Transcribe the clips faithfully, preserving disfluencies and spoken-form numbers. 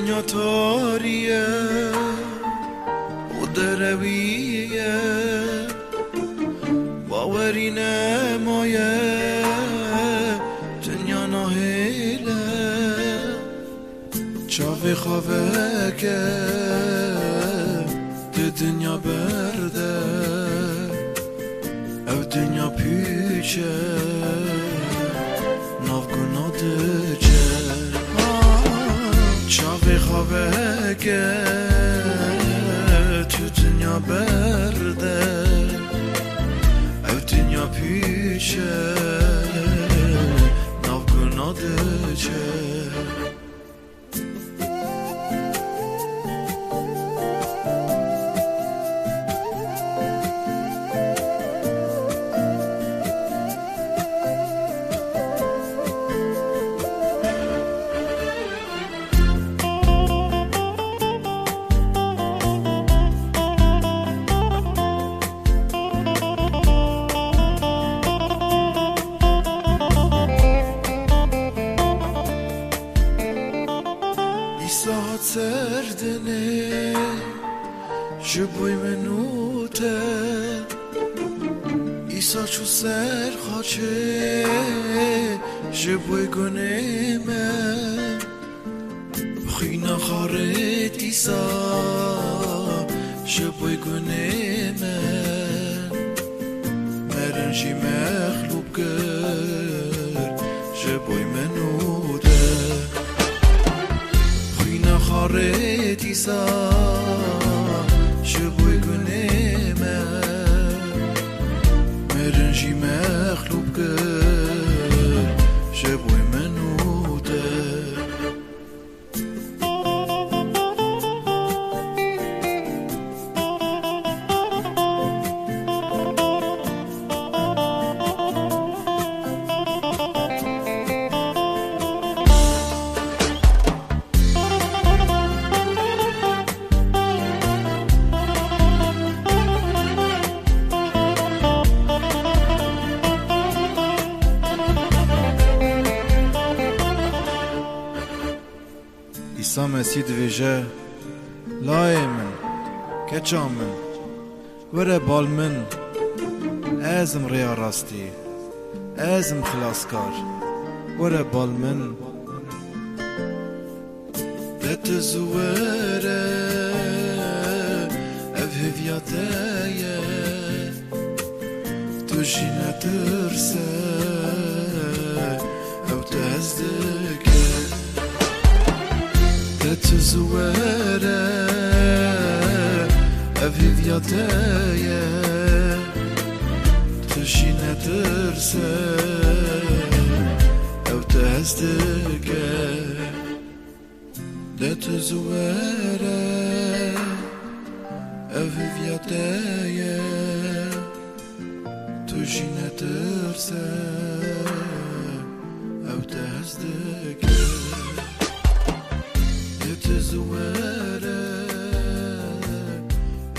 Dinya tarî ye û derewî ye, bawerî nemaye, dinya nahêle. Çavê xwe veke, tu dinya berde, ew dinya pûç e, nav guna diçe. Çavê xwe veke, tu dinya berde, ew dinya pûç e, nav guna diçe. Îsa hat ser dinê, ji bo min û te. Îsa çû ser xaçê, ji bo gunê me. Xwîna xwe rêt Îsa, ji bo gunê me. Meriv jî mexlûb kir, ji bo min û te. Xwîna xwe rêt Îsa, ji bo gunê me. Meriv jî mexlûb kir, ji bo min û te. Îsa Mesîh dibêje, Layê min, keça min, were bal min, ez im rêya rastî, ez im xilaskar, were bal min. De tu zû were, ev hêviya te ye. Tu jî netirse, ew te hez dike. De tu zû were, ev hêviya te ye. Tu jî netirse, ew te hez dike. De tu zû were, ev hêviya te ye. Tu jî netirse, ew te hez dike. De tu zû were,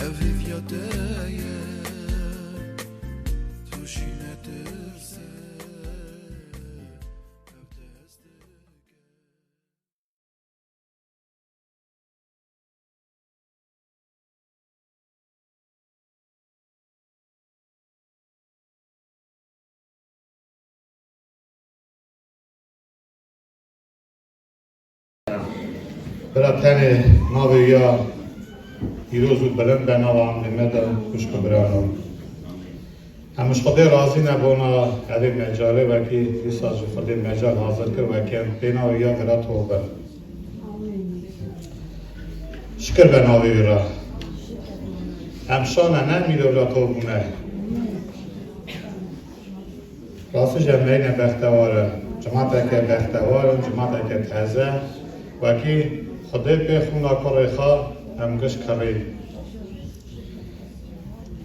ev hêviya te ye. Tu jî netirse, ew te hez dike. Bira tenê navê ya pîroz û bilind be nava emrê me de, xwişk û birano. Em ji Xwedê razî ne bona evê mecalê wekî dîsa ji Xwedê mecal hazir kir wekî em pê navê ya vira tov bin. Şikir be navê wî re. Em şane ne mîrov re tov bûne. Rastî jî em neyne bextewar in. Cimateke bextewar in, cimateke teze. Wekî Xwedê pê xûna kurê xwe em giş kirî.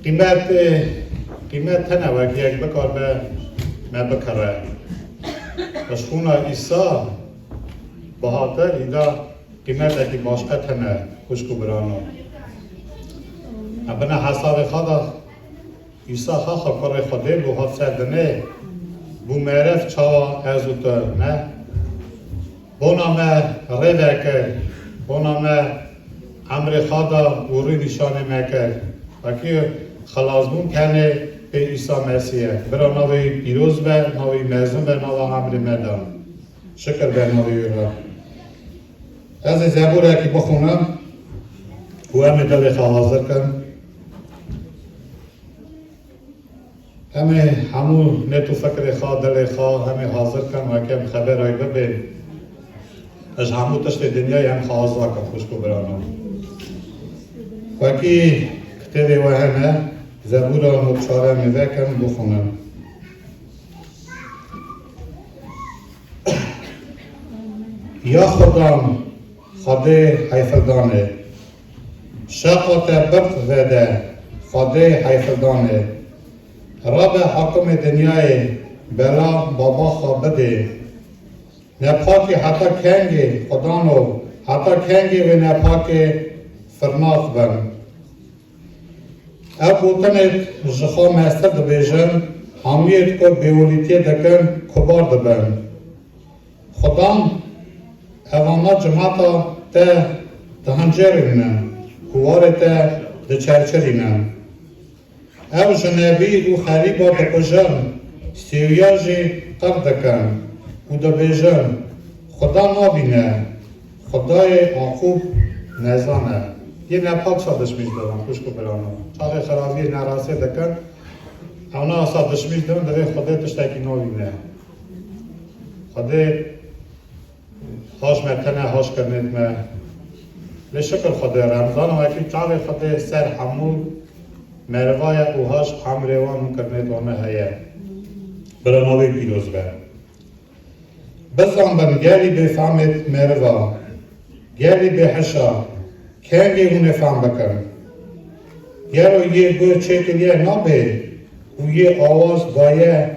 Qîmet, qîmet tene wekî yek bikar be me bikire. Ji xûna Îsa bihatir, îda qîmetekî başqe tene, xwişk û birano. Em bine hesabê xwe de Îsa xaxa kurê Xwedê bû, hat ser dinê, bû meriv çawa ez û tu, ne? Bona me rê vekir, Bona me emrê xwe da û rû nîşanê me kir. Wekî xelasbûn tenê pê Îsa Mesîh e. Bira navê wî pîroz be, navê wî mezin be, nava emrê me da. Şikir be navê wî re. Ez ê zebûrekî bixwînim û em ê dilê xwe hazir kin. Em ê hemû nêt û fikrê xwe, dilê xwe, em ê hazir kin, weke em xebera wî bibên. Ji hemû tiştê dinyayê em xwe aza kin, xwişk û birano. Wekî kitêbê we hene, Zebûra nod çar em ê vekin, bixwînin. Ya Xudan, Xwedê heyfildanê. Şeqa te birq vede, Xwedê heyfildanê. Rabe hakimê dinyayê, bela baba xwe bidê. Nepakê heta kengê, Xwedano, heta kengê wê nepakê firnax bin? Ev gotinêt ji xwe mestir dibêjin, hemûyêt ku bêwilîtiyê dikin, kubar dibin. Xudan, evana cimata te dihincêrînin, ku warê te diçerçirînin. Ew ji nebî û xerîba dikujin, sêwiya jî qir dikin û dibêjin, Xuda nabîne, Xwedayê Aqûb nezan e. Yê nepak sa dişmîş dibin, xwişk û birano. Çaxê xirabiyê nerastê dikin, ewna sa dişmîş dibin, divê Xwedê tiştekî nabîne. Xwedê haş me tene haş kirinêt me. Lê şikir Xwedê, Remzana wekî çavê Xwedê ser hemû meriva ye û haş emrê wan û kirinêt wan heye. Bira navê pîroz be. Bizan bin gelî bêfamêt meriva, gelî bêhişa, kengê hûn ê fam bikin? Gelo yê guh çêkiriye nabê û yê awaz daye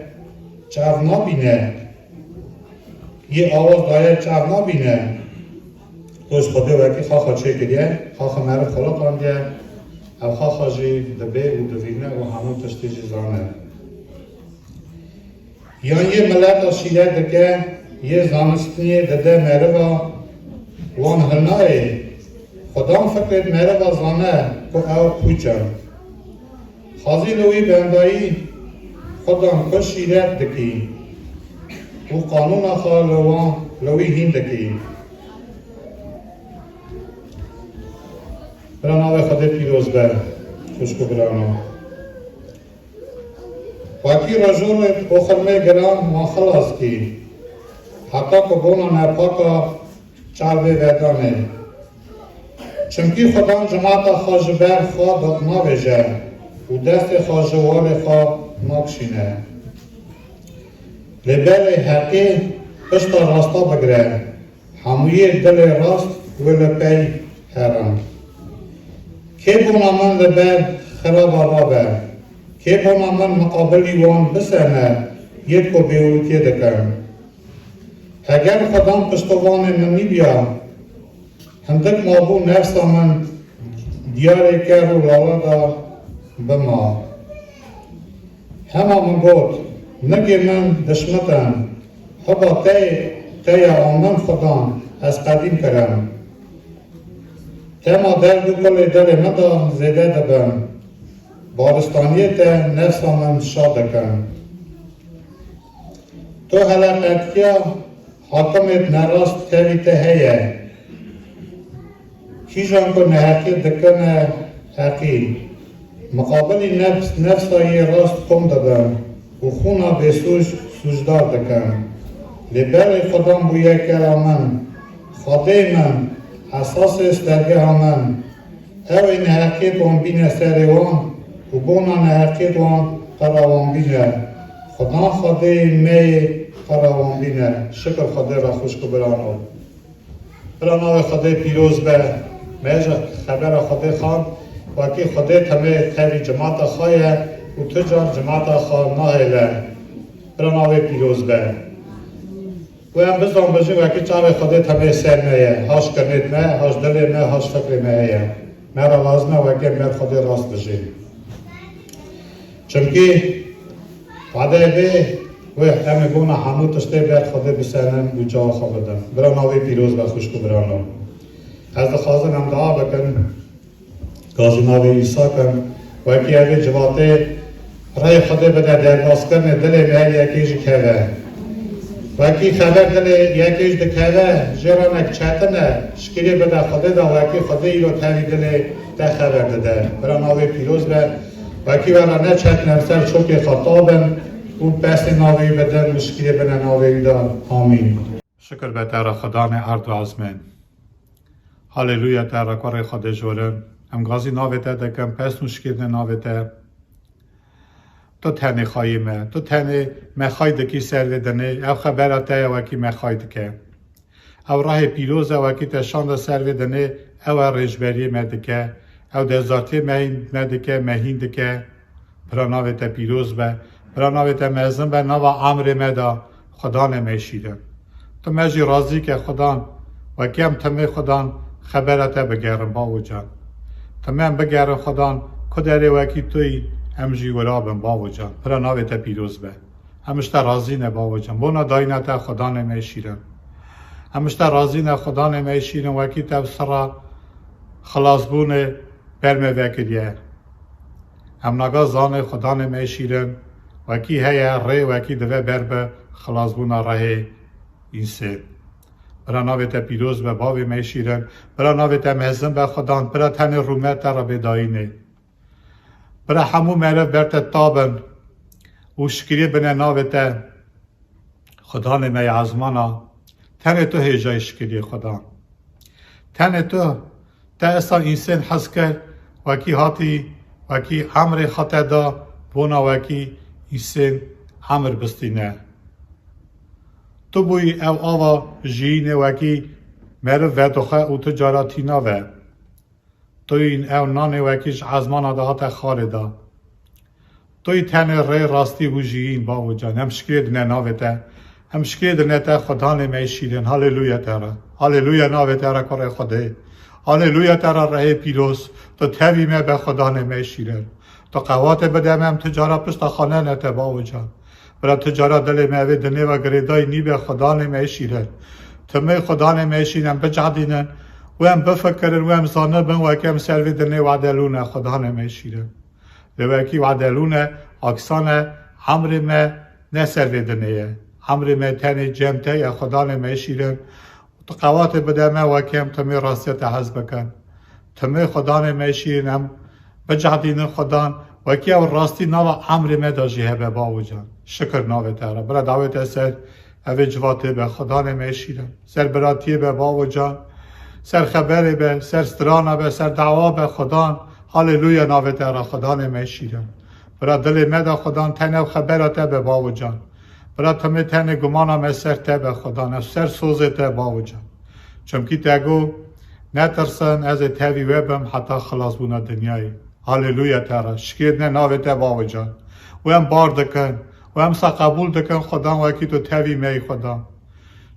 çav nabîne? Yê awaz daye çav nabîne? Tu ji Xwedê wekî xaxa çêkiriye, xaxa meriv xwe liqandiye, ev xaxa jî dibê û divîne û hemû tiştî jî zane. Yan yê mileta şîret dike, yê zanistinê dide meriva, wan hilnayê. Xudan fikrêt meriva zane ku ew pûç in. Xazî li wî bendayî, Xudan ku şîret dikî û qanûna xwe li wan, li wî hîn dikî. Bira navê Xwedê pîroz be, xwişk û birano. Wekî rojorê û xirmê giran wan xilas kî, heta ku bona nepaka çavê vedanê. Çimkî Xudan cimata xwe ji ber xwe navêje û destê xwe ji warê xwe nakişîne. Lê berê heqê pişta rasta bigire. Hemûyê dilê rast wê li pey herin. Kê bona min li ber xiraba rabe? Kê bona min miqabilî wan bisene yêt ku bêwiltiyê dikin? Heger Xudan piştovanê min nîbiya, hindik mabû nefsa min diyarê ker û lala da bima. Hema min got, nigê min dişmitin, hiba te, te ye a min Xudan, ez qedîm kirim. Tema derd û kulê dilê min de zêde dibin, baristaniyê te nefsa min şa dikin. Tu heleqetiya Hakimêt nerast tevî te heye. Kîjan ku neheqî dikine heqî, miqabilî nefs, nefsa yê rast kom dibin û xûna bêsûc sûcdar dikin. Lê berê Xudan bûye kela min, Xwedê min, esasê stergeha min. Ew ê neheqiyêt wan bîne serê wan û bona neheqiyêt wan qera wan bîne. Xudan Xwedê me yê qera wan bîne. Şikir Xwedê re xwişk û birano. Bira navê Xwedê pîroz be. Me ji xebera Xwedê xan, wekî Xwedê temê tevî cimata xwe ye û tu car cimata xwe nahêle. Bira navê pîroz be. Û em bizan bijî wekî çavê Xwedê temê ser me ye, haş kirinêt me, haş dilê me, haş fikrê me heye. Me re lazim e wekî em ber Xwedê rast bijîn. Çimkî Xwedê bê wê em ê bona hemû tiştê ber Xwedê bisenin û cawê xwe bidin. Bira navê pîroz be xwişk û birano. Ez dixwazim em dua bikin. Gazî navê Îsa kim. Wekî evê civatê rê Xwedê bide derbazkirinê dilê me her yekê jî keve. Wekî xeber dilê yekê jî dikeve, jê re nek çetin e. Şikirê bide Xwedê de wekî Xwedê îro tevî dilê te xeber dide. Bira navê pîroz be. Wekî we re ne çetin e, em ser çokê xwe tabin û pesnê navê wî bidin û şikirê bine navê wî de. Amîn. Şikir be te re Xudanê erd û ezmên. Haleluya te re kurê Xwedê jorin. Em gazî navê te dikin, pesn û şikirine navê te. Tu tenê xayî me, tu tenê me xay dikî ser vê dinê, ew xebera te ye wekî me xay dike. Ew rehê pîroz e wekî te şande ser vê dinê, ew e rêjberiyê me dike, ew dezartiyê me hîn, me dike, me hîn dike. Pira navê te pîroz be, pira navê te mezin be, nava emrê me de, Xudanê me şîrin. Tu me jî razî ke Xudan, wekî em timê Xudan xebera te bigerin, bavo can. Timê em bigerin Xudan, ku derê wekî tu yî, em jî wira bin, bavo can. Pira navê te pîroz be. Em ji te razî ne, bavo can. Bona dayîna te Xudanê me şîrin. Em ji te razî ne, Xudanê me şîrin, wekî te bi sira xilasbûnê ber me vekiriye. Em naga zanê Xudanê me şîrin, wekî heye rê wekî dive ber bi xilasbûna rehê însên. Bira navê te pîroz be, bavê me şîrin. Bira navê te mezin be Xudan, bira tenê rûmet te re bê dayînê. Bira hemû meriv ber te tabin û şikiriyê bine navê te. Xudanê me ya ezmana, tenê tu hêjayî şikiriyê Xudan. Tenê tu, te esa însên hez kir, wekî hatî, wekî emrê xwe te da, bona wekî însên emr bistîne. Tu bûyî ew ava jiyînê wekî meriv vedoxe û tu cara tîna ve. Tu yîn ew nanê wekî ji ezmana de hate xalê de. Tu yî tenê rê rastî û jiyîn, bavo can. Em şikirê dine navê te. Em şikirê dine te Xudanê me şîrin. Haleluya te re. Haleluya navê te re kurê Xwedê. Haleluya te re rehê pîroz. Tu tevî me be Xudanê me şîrin. Tu qewatê bide me, em tu cara pişta xane ne te, bavo can. Bira tu cara dilê me evê dinê ve girêdayî nîbe Xudanê me şîrin. Timê Xudanê me şîrin em bicehdînin û em bifikirin û em zanibin wekî em ser vê dinê wedelû ne Xudanê me şîrin. Lê wekî wedelû ne, aksan e, emrê me ne ser vê dinê ye. Emrê me tenê cem te ye Xudanê me şîrin. Tu qewatê bide me wekî em timê rastiya te hez bikin. Timê Xudanê me şîrin em bicehdînin Xudan, wekî ew rastî nava emrê me de jî hebe, bavo can. Şikir navê te re. Bira dawê te ser evê civatê be, Xudanê me şîrin. Ser biratiyê be, bavo can. Ser xeberê be, ser strana be, ser dawa be, Xudan. Haleluya navê te re, Xudanê me şîrin. Bira dilê me de Xudan, tenê ew xebera te be, bavo can. Bira timê tenê gumana me ser te be Xudan, ev ser sozê te, bavo can. Çimkî te got, netirsin, ez ê tevî we bim heta xilasbûna dinyayê. Haleluya te re, şikirê dine navê te, bavo can. Û em bar dikin, û em sa qebûl dikin Xudan wekî tu tevî me yî Xudan.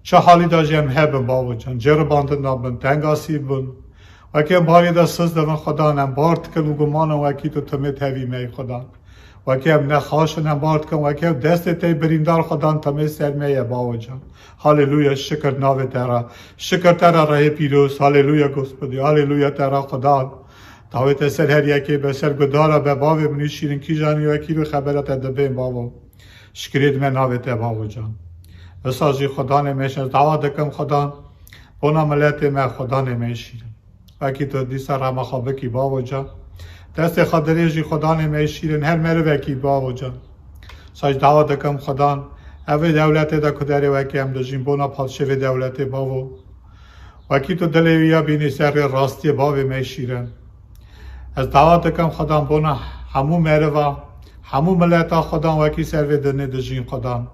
Çi halî de jî em hebin, bavo can, ceribandin de bin, tengasî bin. Wekî em barê de siz dibin Xudan, em bar dikin û gumanin wekî tu timê tevî me yî Xudan. Wekî em nexaş in, em bar dikin, wekî ew destê te yê birîndar Xudan timê ser me ye, bavo can. Haleluya, şikir navê te re. Şikir te re rehê pîroz. Haleluya, Gospodî. Haleluya te re Xudan. Dawê te ser her yekê be, ser gudara be, bavê min î şîrin, kîjanî wekî bi xebera te dibên, bavo. Şikirê dime navê te, bavo can. Esa jî Xudanê me şîrin, ez dawa dikim Xudan, bona miletê me Xudanê me şîrin. Wekî tu dîsa rema xwe bikî, bavo can. Destê xwe dirêjî Xudanê me şîrin, her merivekî, bavo can. Esa jî dawa dikim Xudan, evê dewletê de ku derê wekî em dijîn, bona padşê vê dewletê, bavo. Wekî tu dilê wî ya bînî ser rê rastiyê, bavê me şîrin. Ez dawa dikim Xudan bona hemû meriva, hemû mileta Xudan wekî ser vê dinê dijîn Xudan.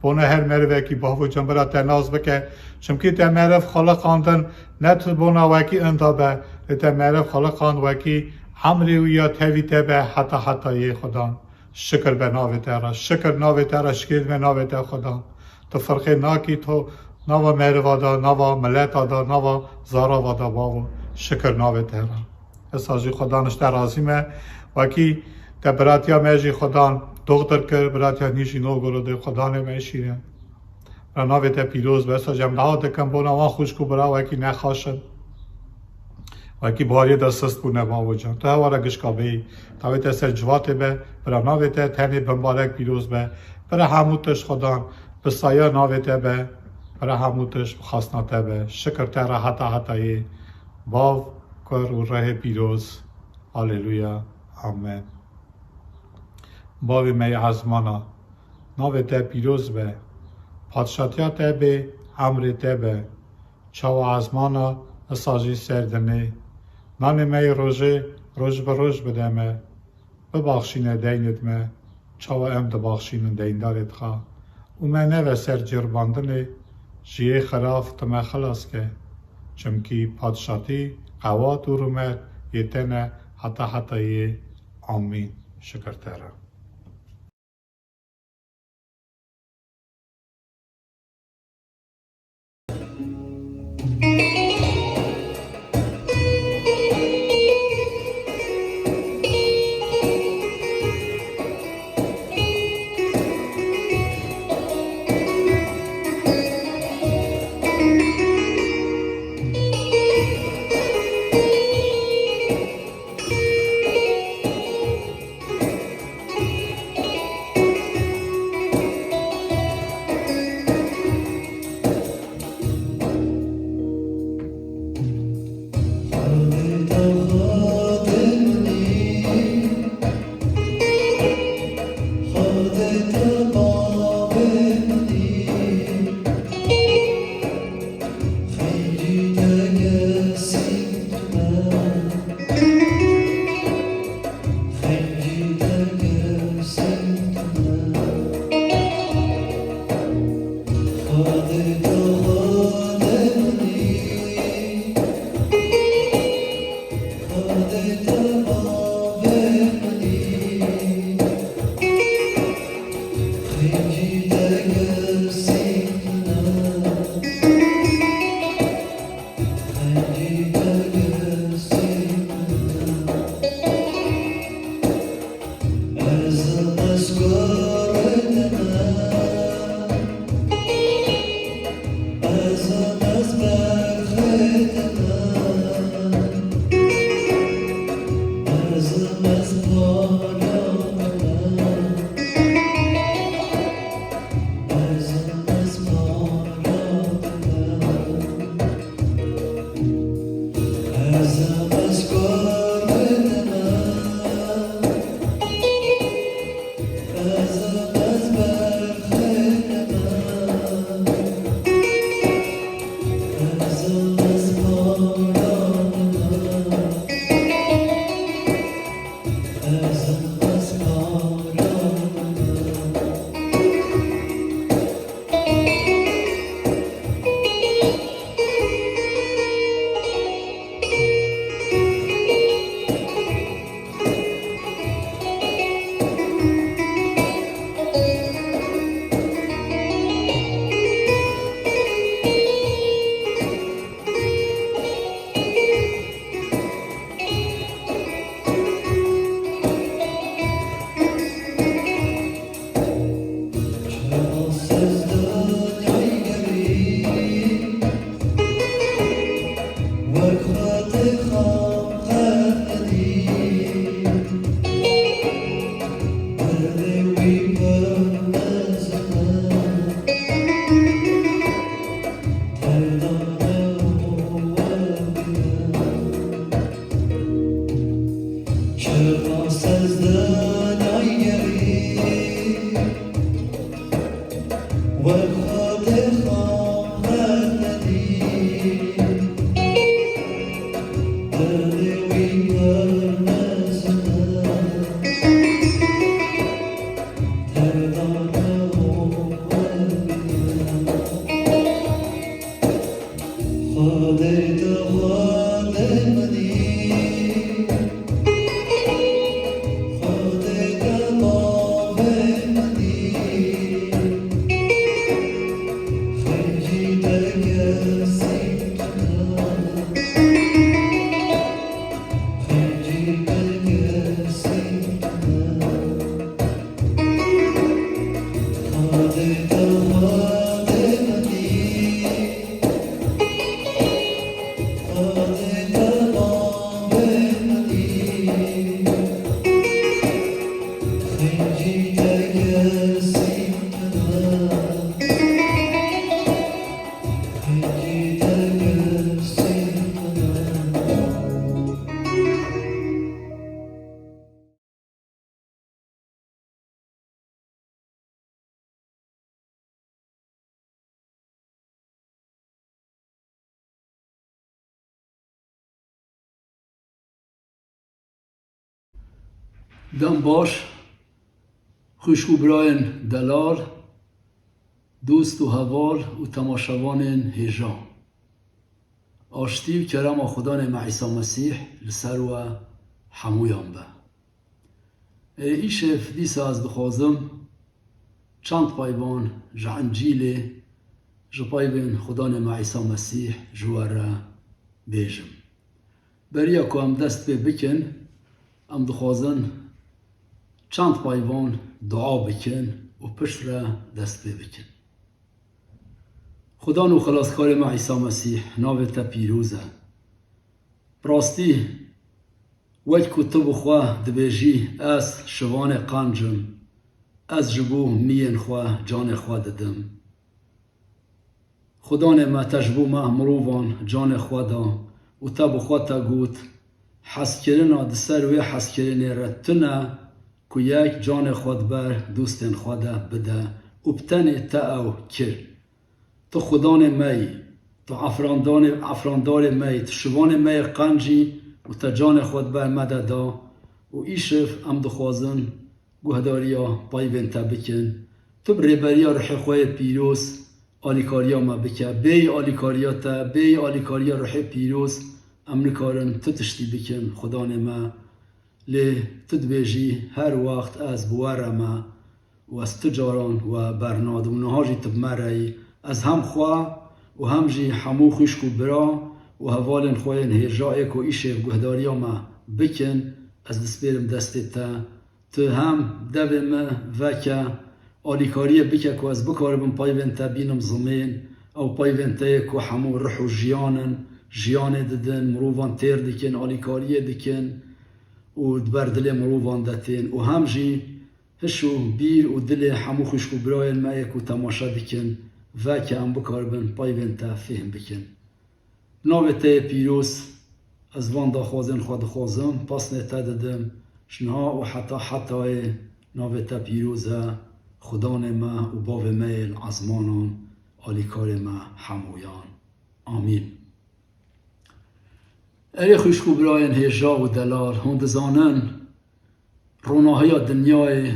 Bona her merivekî bavo can bira te nas bike. Çimkî te meriv xiliqandin ne tu bona wekî inda be. Lê te meriv xiliqand wekî emrê wî ya tevî te be heta hetayê Xudan. Şikir be navê te re, şikir navê te re, şikir be navê te Xudan. Tu firqê nakî to nava meriva da, nava mileta da, nava zarava da bavo. Şikir navê te re. Esa jî Xudan ji te razî me. Wekî te biratiya me jî Xudan doxtir kir, biratiya nî jî nogoro de Xudanê me şîrin. Ra navê te pîroz be. Esa jî em dawa dikim bona wan xwişk û bira wekî nexaş in. Belkî bariyê de sist bûne, bavo can. Tu hewara gişka bêyî. Tavê te ser civatê be, bira navê te tenê bimbarek pîroz be. Bira hemû tişt Xudan bi saya navê te be. Bira hemû tişt bi xasna te be. Şikir te re heta hetayê. Bav, Kur û Rehê pîroz. Aleluya. Amen. Bavê me yê ezmana, navê te pîroz be. Padşatiya te bê, emrê te be. Çawa ezmana, isa jî ser dinê. Nanê me yê rojê roj bi roj bide me. Bibaxşîne deynêd me, çawa em dibaxşînin deyndarêd xwe. Û me neve ser cêrbandinê, ji yê xirav tu me xilas ke. Çimkî padşatî, qewat û rûmet yê te ne heta hetayê. Amîn. Şikir te re. Dem baş, xwişk û birayên delal, dost û heval û temaşevanên hêja. Aştî û kerema Xudanê me Îsa Mesîh li ser we hemûyan be. Ê îşev dîsa ez dixwazim çend peyvan ji Encîlê, ji peyvên Xudanê me Îsa Mesîh ji we re bêjim. Beriya ku em dest pê bikin, em dixwazin çend peyvan dua bikin û piştre dest pê bikin. Xudan û Xelaskarê me Îsa Mesîh, navê te pîroz e. Bi rastî, wek ku tu bi xwe dibêjî, ez şivanê qenc im, ez ji bo miyên xwe canê xwe didim. Xudanê me, te ji bo me mirovan canê xwe da û te bi xwe te got, hezkirina di ser wê hezkirinê re tune ku yek canê xwe di ber dostên xwe de bide û bi tenê te ew kir. Tu Xudanê me yî, tu efrandanê, efrandarê me yî, tu şivanê me yê qenc î û te canê xwe di ber me de da û îşev em dixwazin guhdariya peyvên te bikin. Tu bi rêberiya Ruhê xwe yê pîroz alîkariya me bike. Bêyî alîkariya te, bêyî alîkariya Ruhê pîroz em nikarin tu tiştî bikin, Xudanê me. Lê tu dibêjî, her wext ez bi we re me û ez tu caran we bernadim. Niha jî tu bi me re yî. Ez hem xwe û hem jî hemû xwişk û bira û hevalên xwe yên hêja ê ku îşev guhdariya me bikin, ez dispêrim destê te. Tu hem devê me veke, alîkariyê bike ku ez bikaribim peyvên te bînim zimên, ew peyvên te yê ku hemû ruh û jiyan in, jiyanê didin, mirovan têr dikin, alîkariyê dikin û di ber dilê mirovan de tên û hem jî hiş û bîr û dilê hemû xwişk û birayên me yê ku temaşe dikin, veke em bikaribin peyvên te fêhm bikin. Bi navê te yê pîroz, ez van daxwazên xwe dixwazim, pasnê te didim, ji niha û heta hetayê navê te pîroz e, Xudanê me û Bavê me yê li ezmanan, alîkarê me hemûyan. Amîn. Erê xwişk û birayên hêja û delal, hûn dizanin, ronahiya dinyayê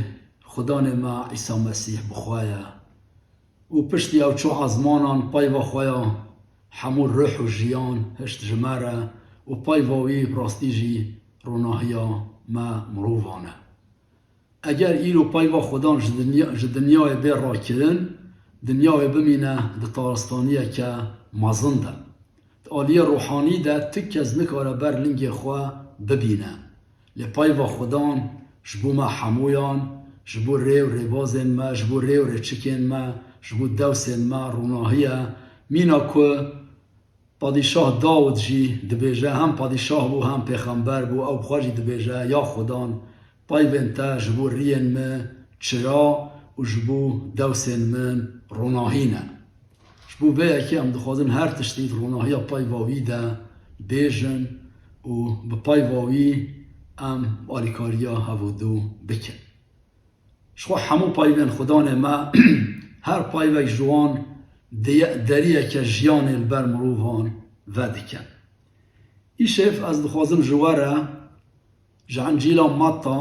Xudanê me Îsa Mesîh bi xwe ye û piştî ew çû ezmanan peyva xwe ya hemû ruh û jiyan hişt ji me re û peyva wî bi rastî jî ronahiya me mirovan e. Eger îro peyva Xudan ji dinya, ji dinyayê bê rakirin, dinya wê bimîne di taristaniyeke mezin de. Di aliyê ruhanî de tu kes nikare ber lingê xwe bibîne. Lê peyva Xudan ji bo me hemûyan, ji bo rê û rêbazên me, ji bo rê û rêçikên me, ji bo dewsên me ronahî ye. Mîna ku Padîşah Dawid jî dibêje, hem padîşah bû, hem pêxember bû, ew bi xwe jî dibêje, ya Xudan, peyvên te ji bo riyên min çira û ji bo dewsên min ronahî ne. Ji bo vê yekê em dixwazin her tiştî di ronahiya peyva wî de bêjin û bi peyva wî em alîkariya hevûdu bikin. Ji xwe hemû peyvên Xudanê me, her peyvek ji wan diye-, deriyeke jiyanê li ber mirovan vedike. Îşev ez dixwazim ji we re ji Encîla Metta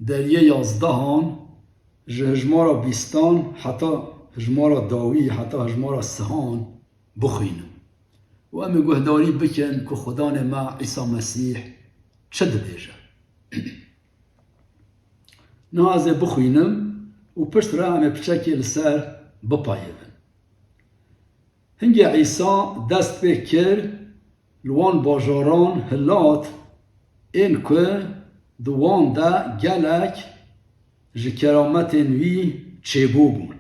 deriyê yazdehan, ji hijmara bîstan heta hijmara dawî, heta hijmara sihan bixwînim. Û em ê guhdarî bikin ku Xudanê me Îsa Mesîh çi dibêje. Niha ez ê bixwînim û piştre em ê piçekê li ser bipeyivin. Hingê Îsa dest pê kir, li wan bajaran hilat, ên ku di wan de gelek ji kerametên wî çêbûbûn.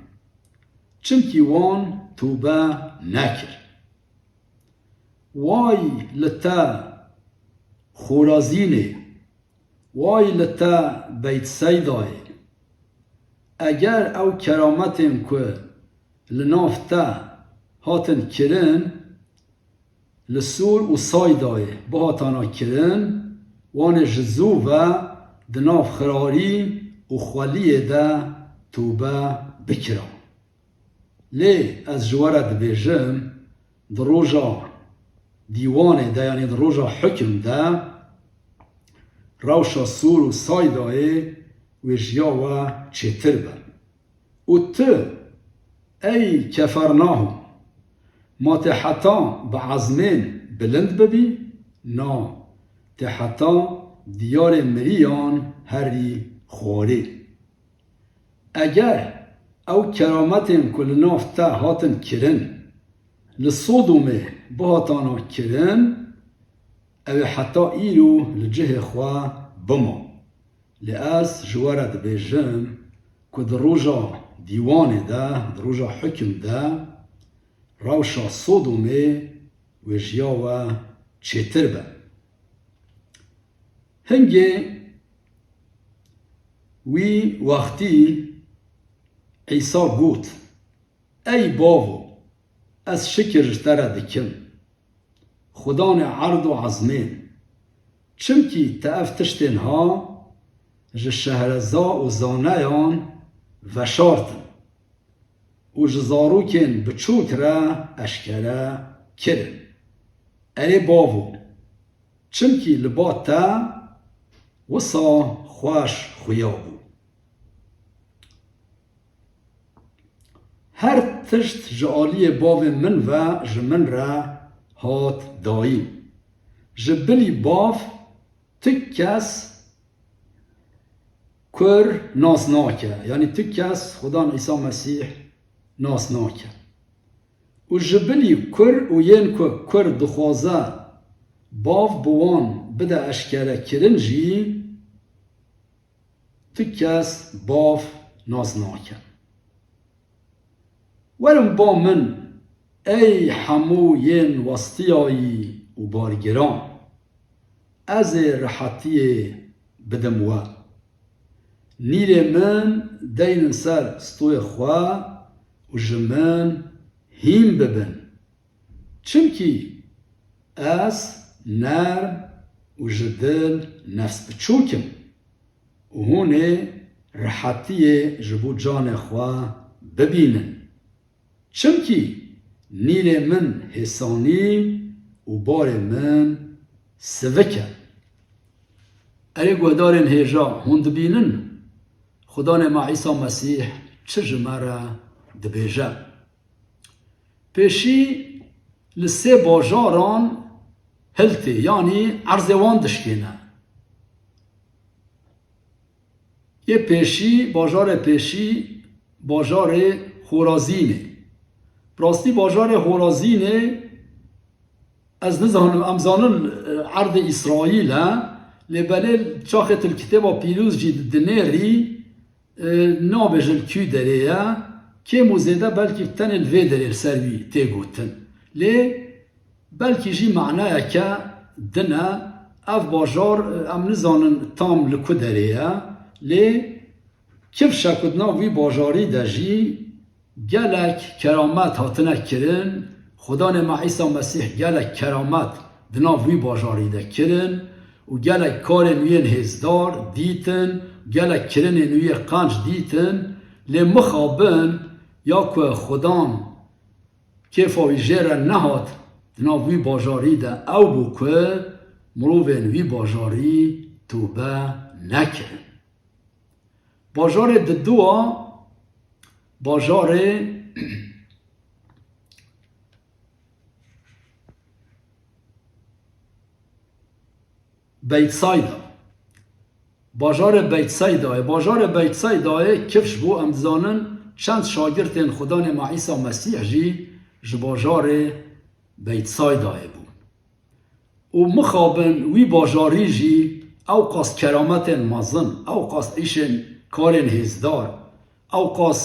Çimkî wan tobe nekir. Way li te Xorazînê! Way li te Beytseydayê! Eger ew kerametên ku li nav te hatin kirin, li Sûr û Saydayê bihatana kirin, wan ê ji zû ve di nav xirarî û xweliyê de tobe bikira. Lê ez ji we re dibêjim, di roja dîwanê de, yanî di roja hukm de, rewşa Sûr û Saydayê wêjiya we çêtir be. Û tu, ey Kefernahûm, ma tê heta bi ezmên bilind bibî? Na, tê heta diyarê miriyan herî xwarê. Eger ew kerametên ku li nav te hatin kirin, li Sodomê bihatana kirin, ew ê heta îro li cihê xwe bima. Lê ez ji we re dibêjim ku di roja dîwanê de, di roja hukm de, rewşa Sodomê wêjiya we çêtir be. Hingê wî wextî Îsa got, Ey Bavo, ez şikir ji te re dikim, Xudanê erd û ezmên, çimkî te ev tiştên ha ji şehreza û zaneyan veşartin û ji zarokên biçûk re eşkere kirin. Erê Bavo, çimkî li ba te wisa xweş xuya bû. Her tişt ji aliyê Bavê min ve ji min re hat dayîn. Ji bilî Bav tu kes Kur nas nake, yanî tu kes Xudan Îsa Mesîh nas nake. Û ji bilî Kur û yên ku Kur dixwaze Bav bi wan bide eşkerekirin jî, tu kes Bav nas nake. Werin ba min, ey hemû yên westiyayî û bargiran, ez ê rihetiyê bidim we. Nîrê min deynin ser stoyê xwe û ji min hîn bibin. Çimkî ez nerm û ji dil nefsbiçûk im û hûn ê rihetiyê ji bo canê xwe bibînin. Çimkî nîrê min hêsanî û barê min sivik e. Erê guhdarên hêja, hûn dibînin Xudanê me Îsa Mesîh çi ji me re dibêje? Pêşî li sê bajaran hiltê, yanî erzê wan dişkêne. Yê pêşî, bajarê pêşî, bajarê Xorazînê. Bi rastî bajarê Xorazînê, ez nizanim, em zanin, e, erdê Îsraîl e, lê belê çaxê tu li Kitêba Pîroz jî dinêrî, e, nabêje li kî derê ye, kêm û zêde belkî tenê li vê derê li ser wî tê gotin. Lê belkî jî manayeke din e. Ev bajar, e, em nizanin tam li ku derê ye, lê kifşa ku di nav wî bajarî de jî gelek keramet hatine kirin, Xudanê me Îsa Mesîh gelek keramet di nav wî bajarî de kirin û gelek karên wî yên hêzdar dîtin, gelek kirinên wî yê qenc dîtin, lê mixabin ya ku Xudan kêfa wî jê re nehat di nav wî bajarî de ew bû ku mirovên wî bajarî tobe nekirin. Bajarê diduwa, bajarê Beytsayda. Bajarê Beytsaydayê. Bajarê Beytsaydayê kifş bû, em dizanin çend şagirtên Xudanê me Îsa Mesîh jî ji bajarê Beytsaydayê bûn. Û mixabin wî bajarî jî ewqas kerametên mezin, ewqas îşên karên hêzdar, ewqas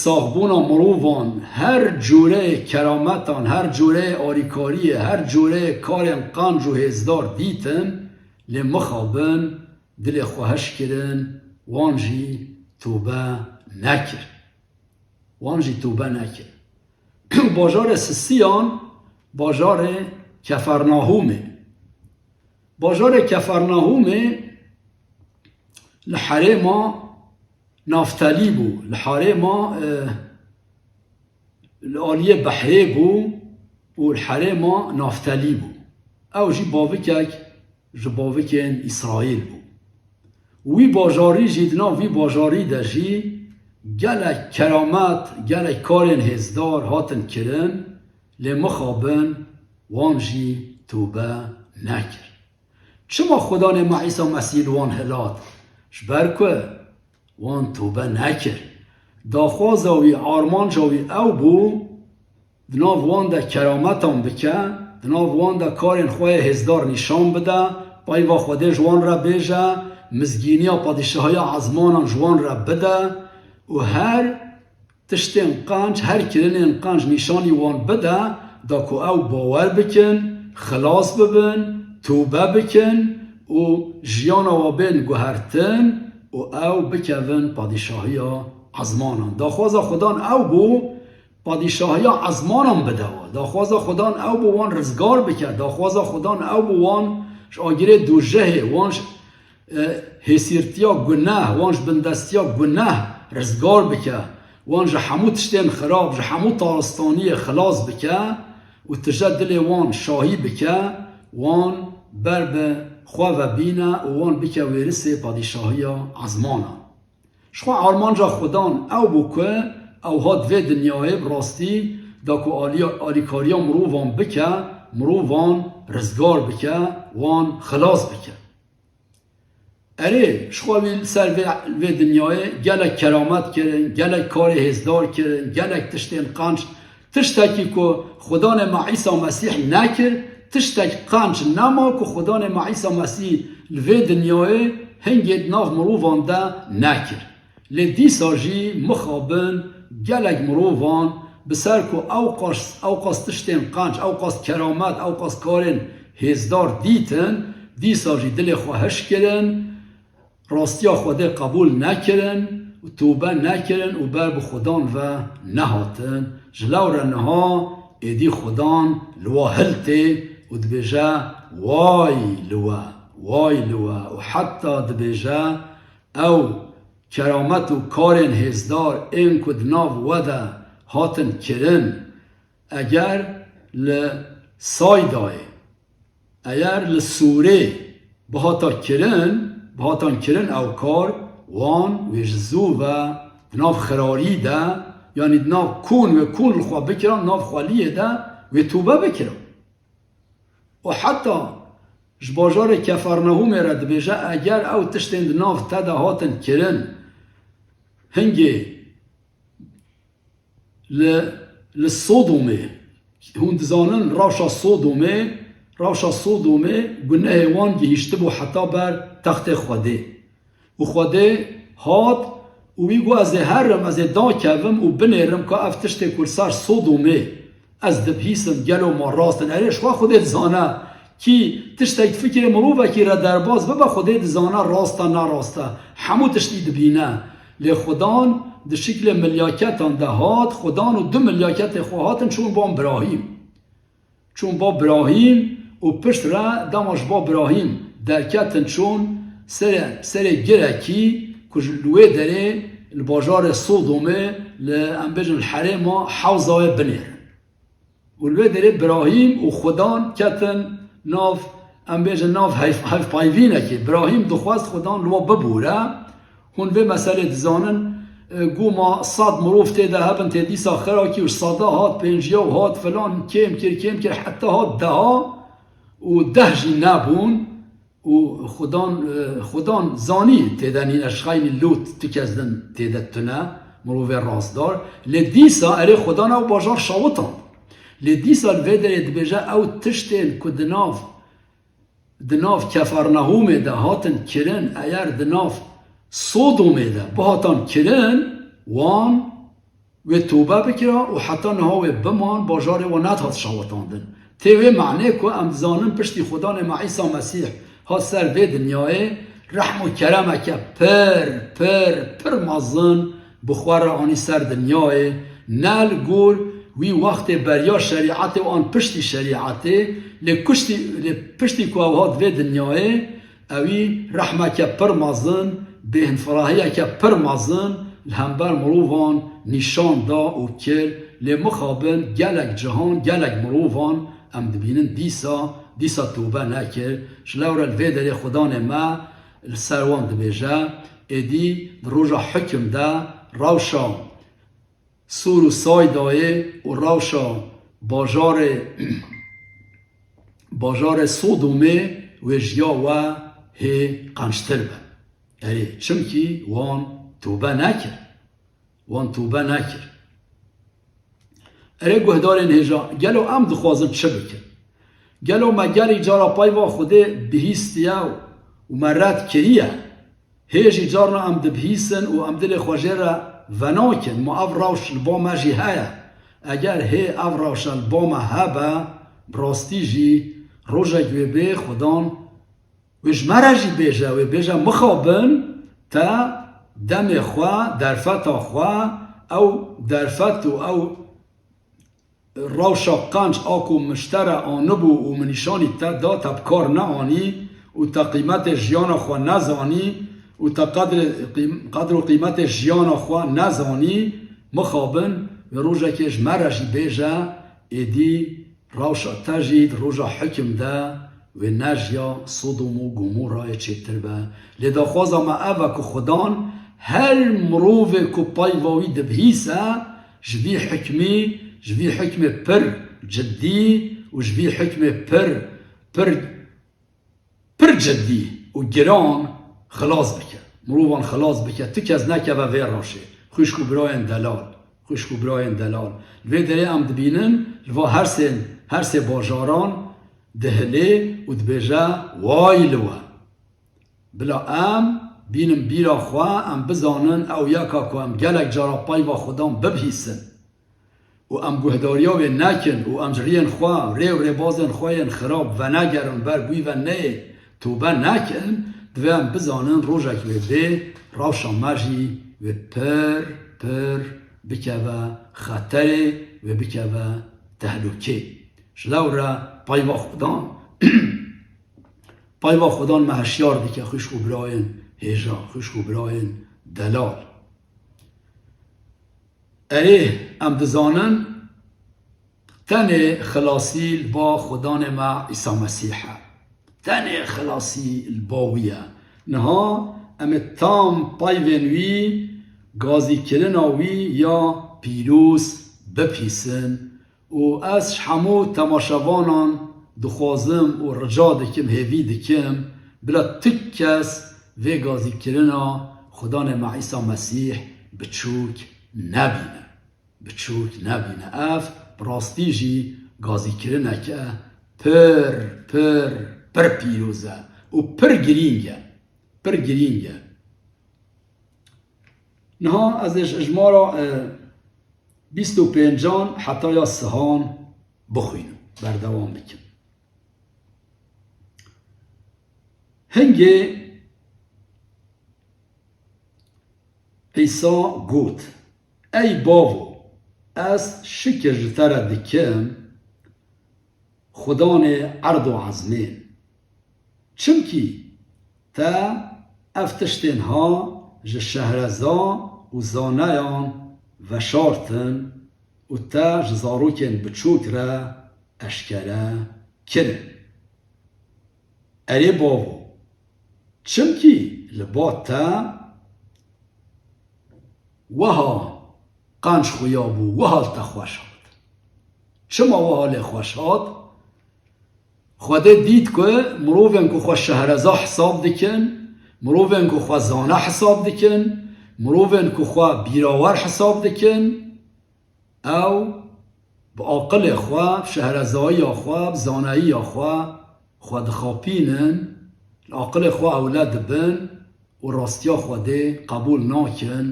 saxbûna mirovan, her cûreyê kerametan, her cûreyê alîkariyê, her cûreyê karên qenc û hêzdar dîtin, lê mixabin dilê xwe heş kirin, wan jî tobe nekir. Wan jî tobe nekir. Bajarê sisiyan, bajarê Kefernahûmê. Bajarê Kefernahûmê li herêma Naftelî bû, li herêma, e, li aliyê behrê bû û li herêma Naftelî bû. Ew jî bavikek ji bavikên Îsraîl bû. Wî bajarî jî, di nav vî bajarî de jî gelek keramet, gelek karên hêzdar hatin kirin, lê mixabin wan jî tobe nekir. Çima Xudanê me Îsa Mesîh li wan hilat? Ji ber ku wan tobe nekir. Daxwaza wî, armanca wî ew bû, di nav wan de kerametan bike, di nav wan de karên xwe yê hêzdar nîşan bide, peyva Xwedê ji wan re bêje, mizgîniya padîşahiya ezmanan ji wan re bide û her tiştên qenc, her kirinên qenc nîşanî wan bide, da ku ew bawer bikin, xilas bibin, tobe bikin û jiyana we bên guhertin û ew bikevin padîşahiya ezmanan. Daxwaza Xudan ew bû, padîşahiya ezmanan bide we. Daxwaza Xudan ew bû, wan rizgar bike. Daxwaza Xudan ew bû, wan ji agirê dûjehê, wan ji, e, hêsîrtiya guneh, wan ji bindestiya guneh rizgar bike. Wan ji hemû tiştên xirab, ji hemû taristaniyê xilas bike û tije dilê wan şahî bike, wan ber bi xwe ve bîne û wan bike wêrisê padîşahiya ezmanan. Ji xwe armanca Xudan ew bû ku ew hat vê dinyayê bi rastî da ku aliya-, alîkariya mirovan bike, mirovan rizgar bike, wan xilas bike. Erê, ji xwe wî li ser vê, vê dinyayê gelek keramet kirin, gelek karê hêzdar kirin, gelek tiştên qenc, tiştekî ku Xudanê me Îsa Mesîh nekir, tiştek qenc nema ku Xudanê me Îsa Mesîh li vê dinyayê hingê di nav mirovan de nekir. Lê dîsa jî mixabin gelek mirovan bi ser ku ew qas, ew qas tiştên qenc, ew qas keramet, ew qas karên hêzdar dîtin, dîsa jî dilê xwe hiş kirin, rastiya Xwedê qebûl nekirin û tobe nekirin û ber bi Xudan ve nehatin. Ji lewre niha êdî Xudan li we hiltê û dibêje, Way li we, way li we! Û heta dibêje, ew keramet û karên hêzdar ên ku di nav we de hatin kirin, eger li Saydayê, eger li Sûrê bihata kirin, bihatan kirin ew kar, wan wê ji zû ve di nav xirarî de, yanî di nav kûn wê kûn li xwe bikiran, di nav xweliyê de wê tobe bikiran. Û heta ji bajarê Kefernehûmê re dibêje, eger ew tiştên di nav te de hatin kirin, hingê li, li Sodomê, hûn dizanin rewşa Sodomê, rewşa Sodomê gunehê wan gihîştibû heta ber textê Xwedê. Û Xwedê hat û wî got, Ez ê herim, ez ê dakevim û binêrim ka ev tiştê ku li ser Sodomê ez dibihîsim, gelo ma rast in? Erê, ji xwe Xwedê dizane, kî tiştek fikirê mirovekî re derbas bibe, Xwedê dizane rast e, ne rast e. Hemû tiştî dibîne. Lê Xudan di şiklê milyaketan de hat, Xudan û du milyaketê xwe hatin çûn ba Birahîm. Çûn ba Birahîm û pişt re dema ji ba Birahîm derketin çûn serê, serê girekî ku ji li wê derê li bajarê Sodomê li, em bêjin, li herêma Hewzayê binêrin. Û li wê derê Birahîm û Xudan ketin nav, em bêjin, nav heyf-, hevpeyvînekê. Birahîm dixwest Xudan li we bibûre. Hûn vê meselê dizanin, e, goma sed mirov tê de hebin, tê dîsa xirakî û seda hat, pênjiya û hat filan, kêm kir, kêm kir, heta hat deha û deh jî nebûn û Xudan, e, Xudan zanî tê de nîne, ji xeynî Lût tu kes din tê de tune, mirovê rastdar. Lê dîsa erê Xudan ew bajar şawitand. Lê dîsa li vê derê dibêje, ew tiştên ku di nav di nav Kefernehûmê de hatin kirin, eger di nav Sodomê de bihatan kirin, wan wê tobe bikira û heta niha wê biman, bajarê we nedihat şawitandin. Tê wê manê ku em dizanin piştî Xudanê me Îsa Mesîh hat ser vê dinyayê, rehm û keremeke pir, pir, pir mezin bi xwe re anî ser dinyayê, ne li gor wî wextê beriya şerîetê û an piştî şerîetê, lê kuştî, lê piştî ku ew hat vê dinyayê, ewî rehmeke pir mezin, bêhnfirahiyeke pir mezin li hember mirovan nîşan da û kir, lê mixabin gelek cihan, gelek mirovan em dibînin dîsa dîsa tobe nekir. Ji lewre li vê derê Xudanê me li ser wan dibêje, êdî di roja hukm de rewşa Sûr û Saydayê û rewşa bajarê, bajarê Sodomê wê ji ya we hê qenctir be. Erê, çimkî wan tobe nekir. Wan tobe nekir. Erê guhdarên hêja, gelo em dixwazin çi bikin? Gelo me gelek cara peyva Xwedê bihîstiye û me red kiriye? Hê jî carna em dibihîsin û em dilê xwe jê re venakin. Ma ev rewş li ba me jî heye? Eger hê ev rewşa li ba me hebe, bi rastî jî rojek wê bê Xudan wê ji me re jî bêje, wê bêje, mixabin, te demê xwe, derfeta xwe, ew derfet û ew rewşa qenc a ku min ji te re anibû û min nîşanî te da, te bi kar neanî û te qîmetê jiyana xwe nezanî û te qedrê qîm-, qedr û qîmetê jiyana xwe nezanî, mixabin, wê rojekê ji me re jî bêje, êdî rewşa te jî di roja hukm de wê ne ji ya Sodom û Gomorayê çêtir be. Lê daxwaza me ev e ku Xudan her mirovê ku peyva wî dibihîse, ji vî hukmî, ji vî hukmê pir cidî û ji vî hukmê pir, pir, pir cidî û giran xilas bike. Mirovan xilas bike. Tu kes nekeve vê rewşê. Xwişk û birayên delal. Xwişk û birayên delal. Li vê derê em dibînin, li va hersên, hersê bajaran dihilê û dibêje, way li we. Bila em bînin bîra xwe, em bizanin ew yeka ku em gelek cara peyva Xudan bibihîsin û em guhdariya wê nekin û em ji riyên xwe, rê û rêbazên xwe yên xirab venegerin ber, bi wî ve neyê tobe nekin, divê em bizanin rojek wê bê, rewşa me jî wê pir, pir bikeve xeterê, wê bikeve tehlûkê. Ji lewre peyva Xudan, peyva Xudan me hişyar dike, xwişk û birayên hêja, xwişk û birayên delal. Erê, em dizanin, tenê xilasî li ba Xudanê me Îsa Mesîh e. Tenê xilasî li ba wî ye. Niha em ê tam peyvên wî, gazîkirina wî ya pîroz bipîsin û ez ji hemû temaşevanan dixwazim û rica dikim, hêvî dikim, bila tu kes vê gazîkirina Xudanê me Îsa Mesîh biçûk nebîne. Biçûk nebîne. Ev bi rastî jî gazîkirineke pir, pir, pir pîroz e û pir girîng e. Pir girîng e. Niha ez ê ji hejmara, e, bîst û pêncan heta ya sihan bixwînim, berdewam bikim. Hingê Îsa got, Ey bavo, ez şikir ji te re dikim, Xudanê erd û ezmên. Çimkî te ev tiştên ha ji şehreza û zaneyan veşartin û te ji zarokên biçûk re eşkere kirin. Erê bavo, çimkî li ba te wiha qenc xuya bû, wiha li te xweş hat. Çima wiha lê xweş hat? Xwedê dît ku mirovên ku xwe şehreza hesab dikin, mirovên ku xwe zana hesab dikin, mirovên ku xwe bîrawer hesab dikin, ew bi aqilê xwe, bi şehrezayiya xwe, bi zanayiya xwe, xwe dixapînin, li aqilê xwe ewle dibin û rastiya Xwedê qebûl nakin.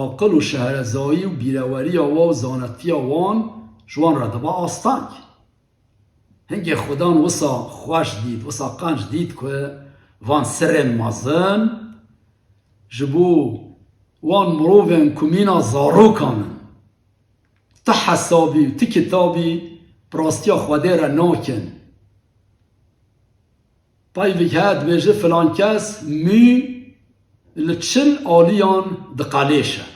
Aqil û şehrezayî û bîreweriya wan û zanetiya wan ji wan re dibe asteng. Hingê Xudan wisa xweş dît, wisa qenc dît ku van sirrên mezin ji bo wan mirovên ku mîna zarokan in, ti hesabî û ti kitabî bi rastiya Xwedê re nakin. Peyvek heye dibêje filan kes mû li çil aliyan diqelêşe.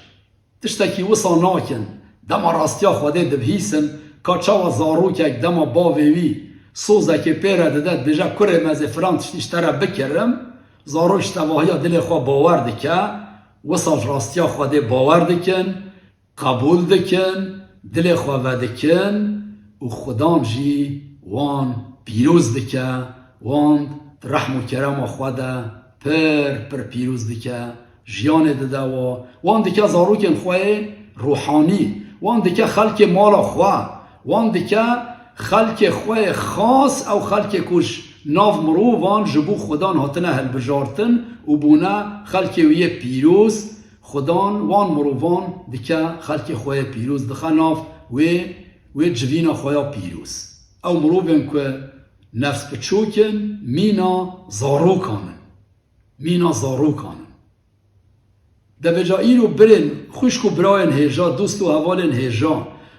Tiştekî wisa nakin. Dema rastiya Xwedê dibihîsin, ka çawa zarokek dema bavê wî sozekê pê re dide, dibêje, kurê me ez ê filan tiştî ji te re bikirim, zarok ji tevahiya dilê xwe bawer dike, wisa ji rastiya Xwedê bawer dikin, qebûl dikin, dilê xwe vedikin û Xudan jî wan pîroz dike, wan di rehm û kerema xwe de pir, pir pîroz dike, jiyanê dide wa, wan dike zarokên xwe yê ruhanî, wan dike xelkê mala xwe, wan dike xelkê xwe yê xas, ew xelkê ku ji nav mirovan ji bo Xudan hatine hilbijartin û bûne xelkê wî yê pîroz, Xudan wan mirovan dike xelkê xwe yê pîroz, dixe nav wê, wê civîna xwe ya pîroz. Ew mirovên ku nefs biçûk in, mîna zarokan in. Mîna zarokan in. Devêca îro birên, xwişk û birayên hêja, dost û hevalên hêja,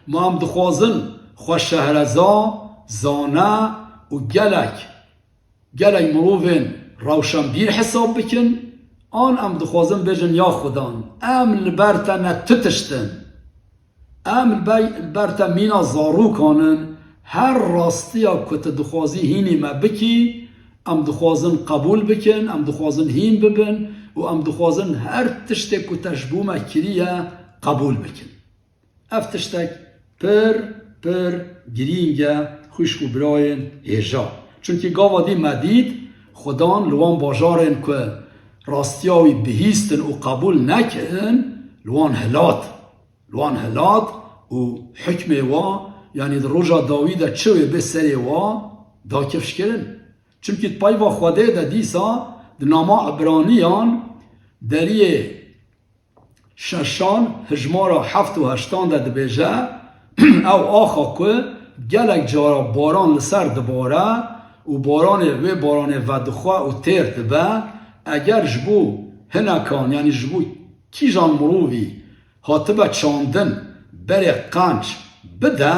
ma em dixwazin xwe şehreza, zane û gelek, gelek mirovên rewşenbîr hesab bikin, an em dixwazin bêjin, ya Xudan, em li ber te ne tu tişt in. Em li ber, li ber te mîna zarokan in, her rastiya ku tu dixwazî hînî me bikî, em dixwazin qebûl bikin, em dixwazin hîn bibin û em dixwazin her tiştê ku te ji bo me kiriye qebûl bikin. Ev tiştek pir, pir girîng e, xwişk û birayên hêja. Çimkî gava dî me dît, Xudan li wan bajarên ku rastiya wî bihîstin û qebûl nekirin, li wan hilat. Li wan hilat û hikmê wa, yanî di roja dawî de çi wê bê serê wa, da kifşkirin. Çimkî di peyva Xwedê de dîsa di nama Ibraniyan deriyê şeşan hijmara heft û heştan de dibêje, ew axa ku gelek cara baran li ser dibare û baranê, wê baranê vedixwe û têr dibe, eger ji bo hinekan, yanî ji bo kîjan mirovî hatibe çandin, berê qenc bide,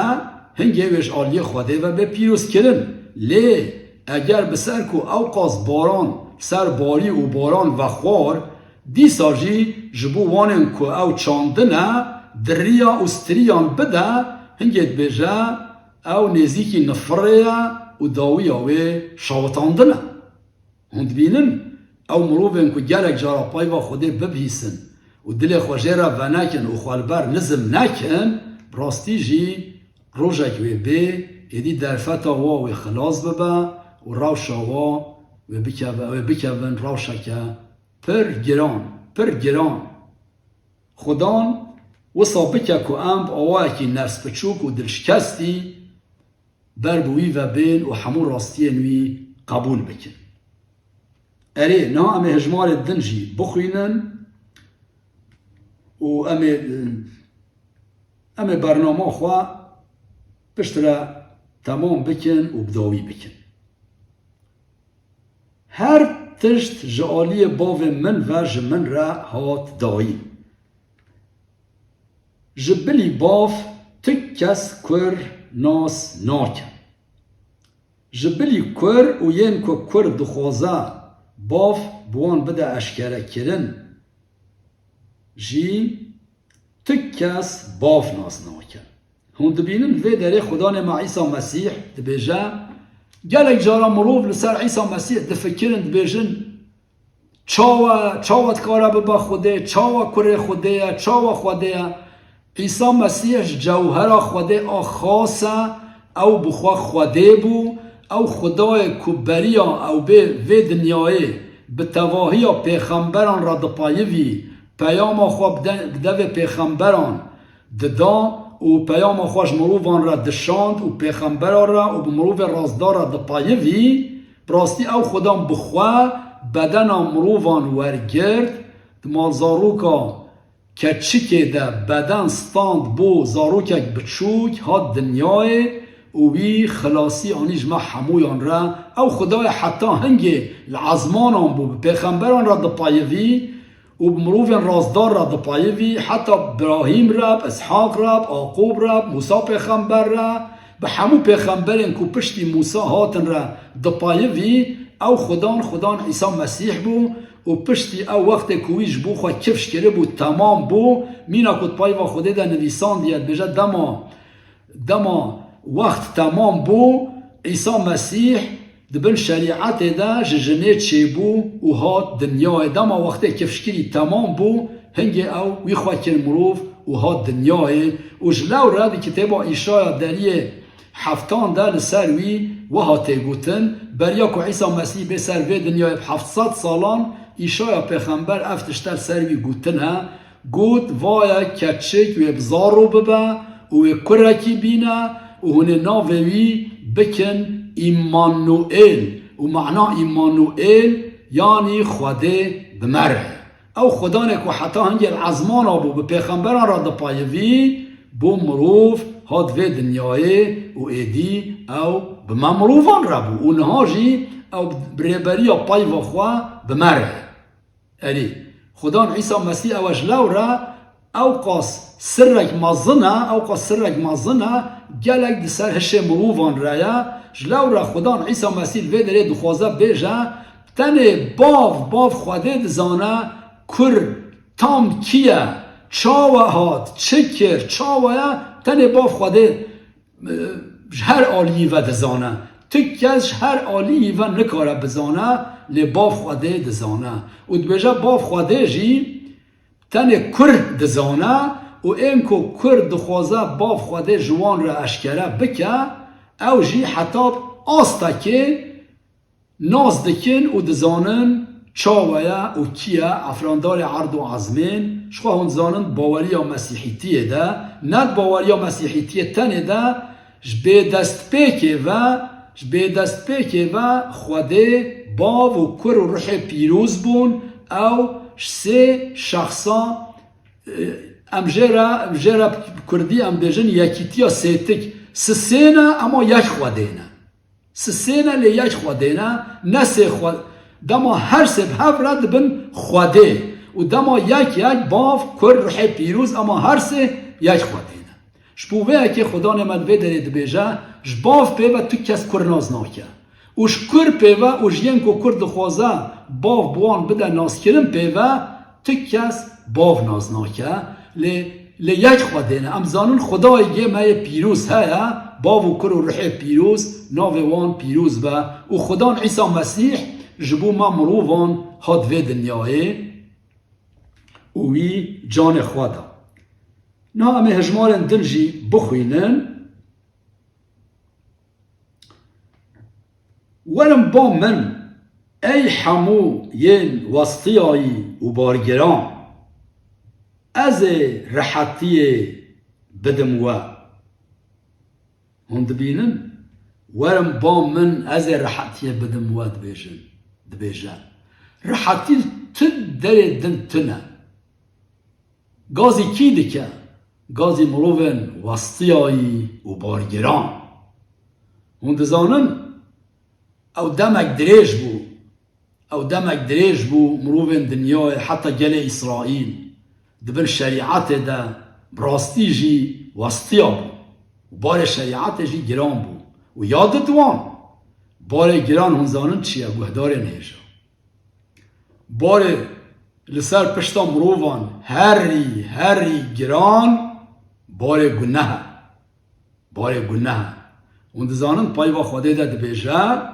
hingê wê ji aliyê Xwedê ve bê pîrozkirin. Lê eger bi ser ku ewqas baran ser barî û baran vexwar, dîsa jî ji bo wanên ku ew çandine, diriya û stiriyan bide, hingê dibêje, ew nêzîkî nifirê ye û dawiya wê şawitandin e. Hûn dibînin, ew mirovên ku gelek cara peyva Xwedê bibihîsin û dilê xwe jê re venekin û xwe li ber nizm nekin, bi rastî jî rojek wê bê, êdî derfeta wa wê xilas bibe û rewşa wa wê bikeve, wê bikevin rewşeke pir giran, pir giran. Xudan wisa bike ku em bi awayekî nefsbiçûk û dilşikestî ber bi wî ve bên û hemû rastiyên wî qebûl bikin. Erê, niha em ê hejmarê din jî bixwînin û em ê, em ê bernama xwe piştre temam bikin û bi dawî bikin. Her tişt ji aliyê bavê min ve ji min re hat dayîn. Ji bilî bav tu kes kur nas nake. Ji bilî kur û yên ku kur dixwaze bav bi wan bide eşkerekirin jî tu kes bav nas nake. Hûn dibînin, li vê derê Xudanê me Îsa Mesîh dibêje, gelek cara mirov li ser Îsa Mesîh difikirin, dibêjin, Çawa, çawa dikare bibe Xwedê? Çawa kurê Xwedê ye? Çawa Xwedê ye? Îsa Mesîh ji cewhera Xwedê a xas e, ew bi xwe Xwedê bû, ew Xwedayê ku beriya ew bê vê dinyayê bi tevahiya pêxemberan re dipeyivî, peyama xwe bi de-, bi devê pêxemberan dida û peyama xwe ji mirovan re dişand û pêxembera re û bi mirovê rastdar re dipeyivî, bi rastî ew Xudan bi xwe bedena mirovan wergirt, di malzaroka keçikê de beden stand bo zarokek biçûk, hat dinyayê û wî xilasî anî ji me hemûyan re. Ew Xwedayê heta hingê li ezmanan bû, bi pêxemberan re dipeyivî û bi mirovên rastdar re dipeyivî, heta bi Birahîm re, bi Îshaq re, bi Aqûb re, bi Mûsa pêxember re, bi hemû pêxemberên ku piştî Mûsa hatin re dipeyivî, ew Xudan, Xudan Îsa Mesîh bû û piştî ew wextê ku wî ji bo xwe kifş kiribû, temam bû, mîna ku di peyva Xwedê de nivîsandiye, dibêje, dema Dema wext temam bû, Îsa Mesîh di bin şerîetê de ji jinê çêbû û hat dinyayê. Dema wextê kifşkirî temam bû, hingê ew wî xwe kir mirov û hat dinyayê. Û ji lewre di kitêba Îşaya deriyê heftan de li ser wî wiha tê gotin, beriya ku Îsa Mesîh bê ser vê dinyayê bi heft sed salan, Îşaya pêxember ev tişte li ser wî gotine, got, Vaye keçik wê bi zaro bibe û wê kurekî bîne û hûn ê navê wî bikin Îmanuêl. Û mana Îmanuêl yanî Xwedê bi me re. Ew Xudanê ku heta hingê li ezmana bû, bi pêxemberan re dipayivî, bû mirov, hat vê dinyayê û êdî ew bi me mirovan re bû û niha jî ew bi rêberiya peyva xwe bi me re ye. Erê, Xudan Îsa Mesîh ew e ji lewre ewqas sirrek mezin e, ewqas sirrek mezin e, gelek di ser hişê mirovan re ye. Ji lewre Xudan Îsa Mesîh li vê derê dixwaze bêje, tenê Bav, Bav Xwedê dizane, Kur tam kî ye, çawa hat, çi kir, çawa ye, tenê Bav Xwedê, e, ji her aliyî ve dizane. Tu kes ji her aliyî ve nikare bizane, lê Bav Xwedê dizane. Û dibêje Bav Xwedê jî tenê Kur dizane û ên ku Kur dixwaze Bav Xwedê ji wan re eşkere bike, ew jî heta bi astekê nas dikin û dizanin çawa ye û kî ye, efrandarê erd û ezmên, ji xwe hûn dizanin baweriya Mesîhîtiyê de, ne di baweriya Mesîhîtiyê tenê de, ji bêdestpêkê ve, ji bêdestpêkê ve Xwedê Bav û Kur û Ruhê Pîroz bûn, ew ji sê şexsa, e, em jê re, jê re bi kurdî em bêjin yekîtiya sêtik, sisê ne, ema yek Xwedê ne. Sisê ne lê yek Xwedê ne, ne sê xwe. Dema her sê bi hev re dibin Xwedê. Û dema yek yek Bav, Kur, Ruhê Pîroz, ema her sê yek Xwedê ne. Ji bo vê yekê Xudanê me di vê derê dibêje, ji Bav pê ve tu kes Kur nas nake. Û ji Kur pê ve û ji yên ku Kur dixwaze Bav bi wan bide naskirin pê ve, tu kes Bav nas nake. Lê Lê yek Xwedê ne. Em zanin Xwedayê gê me yê pîroz heye, Bav û Kur û Ruhê Pîroz, navê wan pîroz be. Û Xudan Îsa Mesîh ji bo me mirovan hat vê dinyayê û wî canê xwe da. Niha em ê hejmarên din jî bixwînin. Werin ba min, ey hemû yên westiyayî û bargiran, ez ê rehetiyê bidim we. Hûn dibînin? Werin ba min, ez ê rehetiyê bidim we, dibêjin, dibêje. Rehetî li tu derê din tune. Gazî kî dike? Gazî mirovên westiyayî û bargiran. Hûn dizanin, ew demek dirêj bû. Ew demek dirêj bû, mirovên dinyayê, heta gelê Îsraîl, di bin şerîetê de bi rastî jî westiya bû. Û barê şerîetê jî giran bû. Û ya di diwan, barê giran hûn zanin çi ye, guhdarên hêja. Barê li ser pişta mirovan herî, herî giran barê guneh e. Barê guneh e. Hûn dizanin peyva Xwedê de dibêje,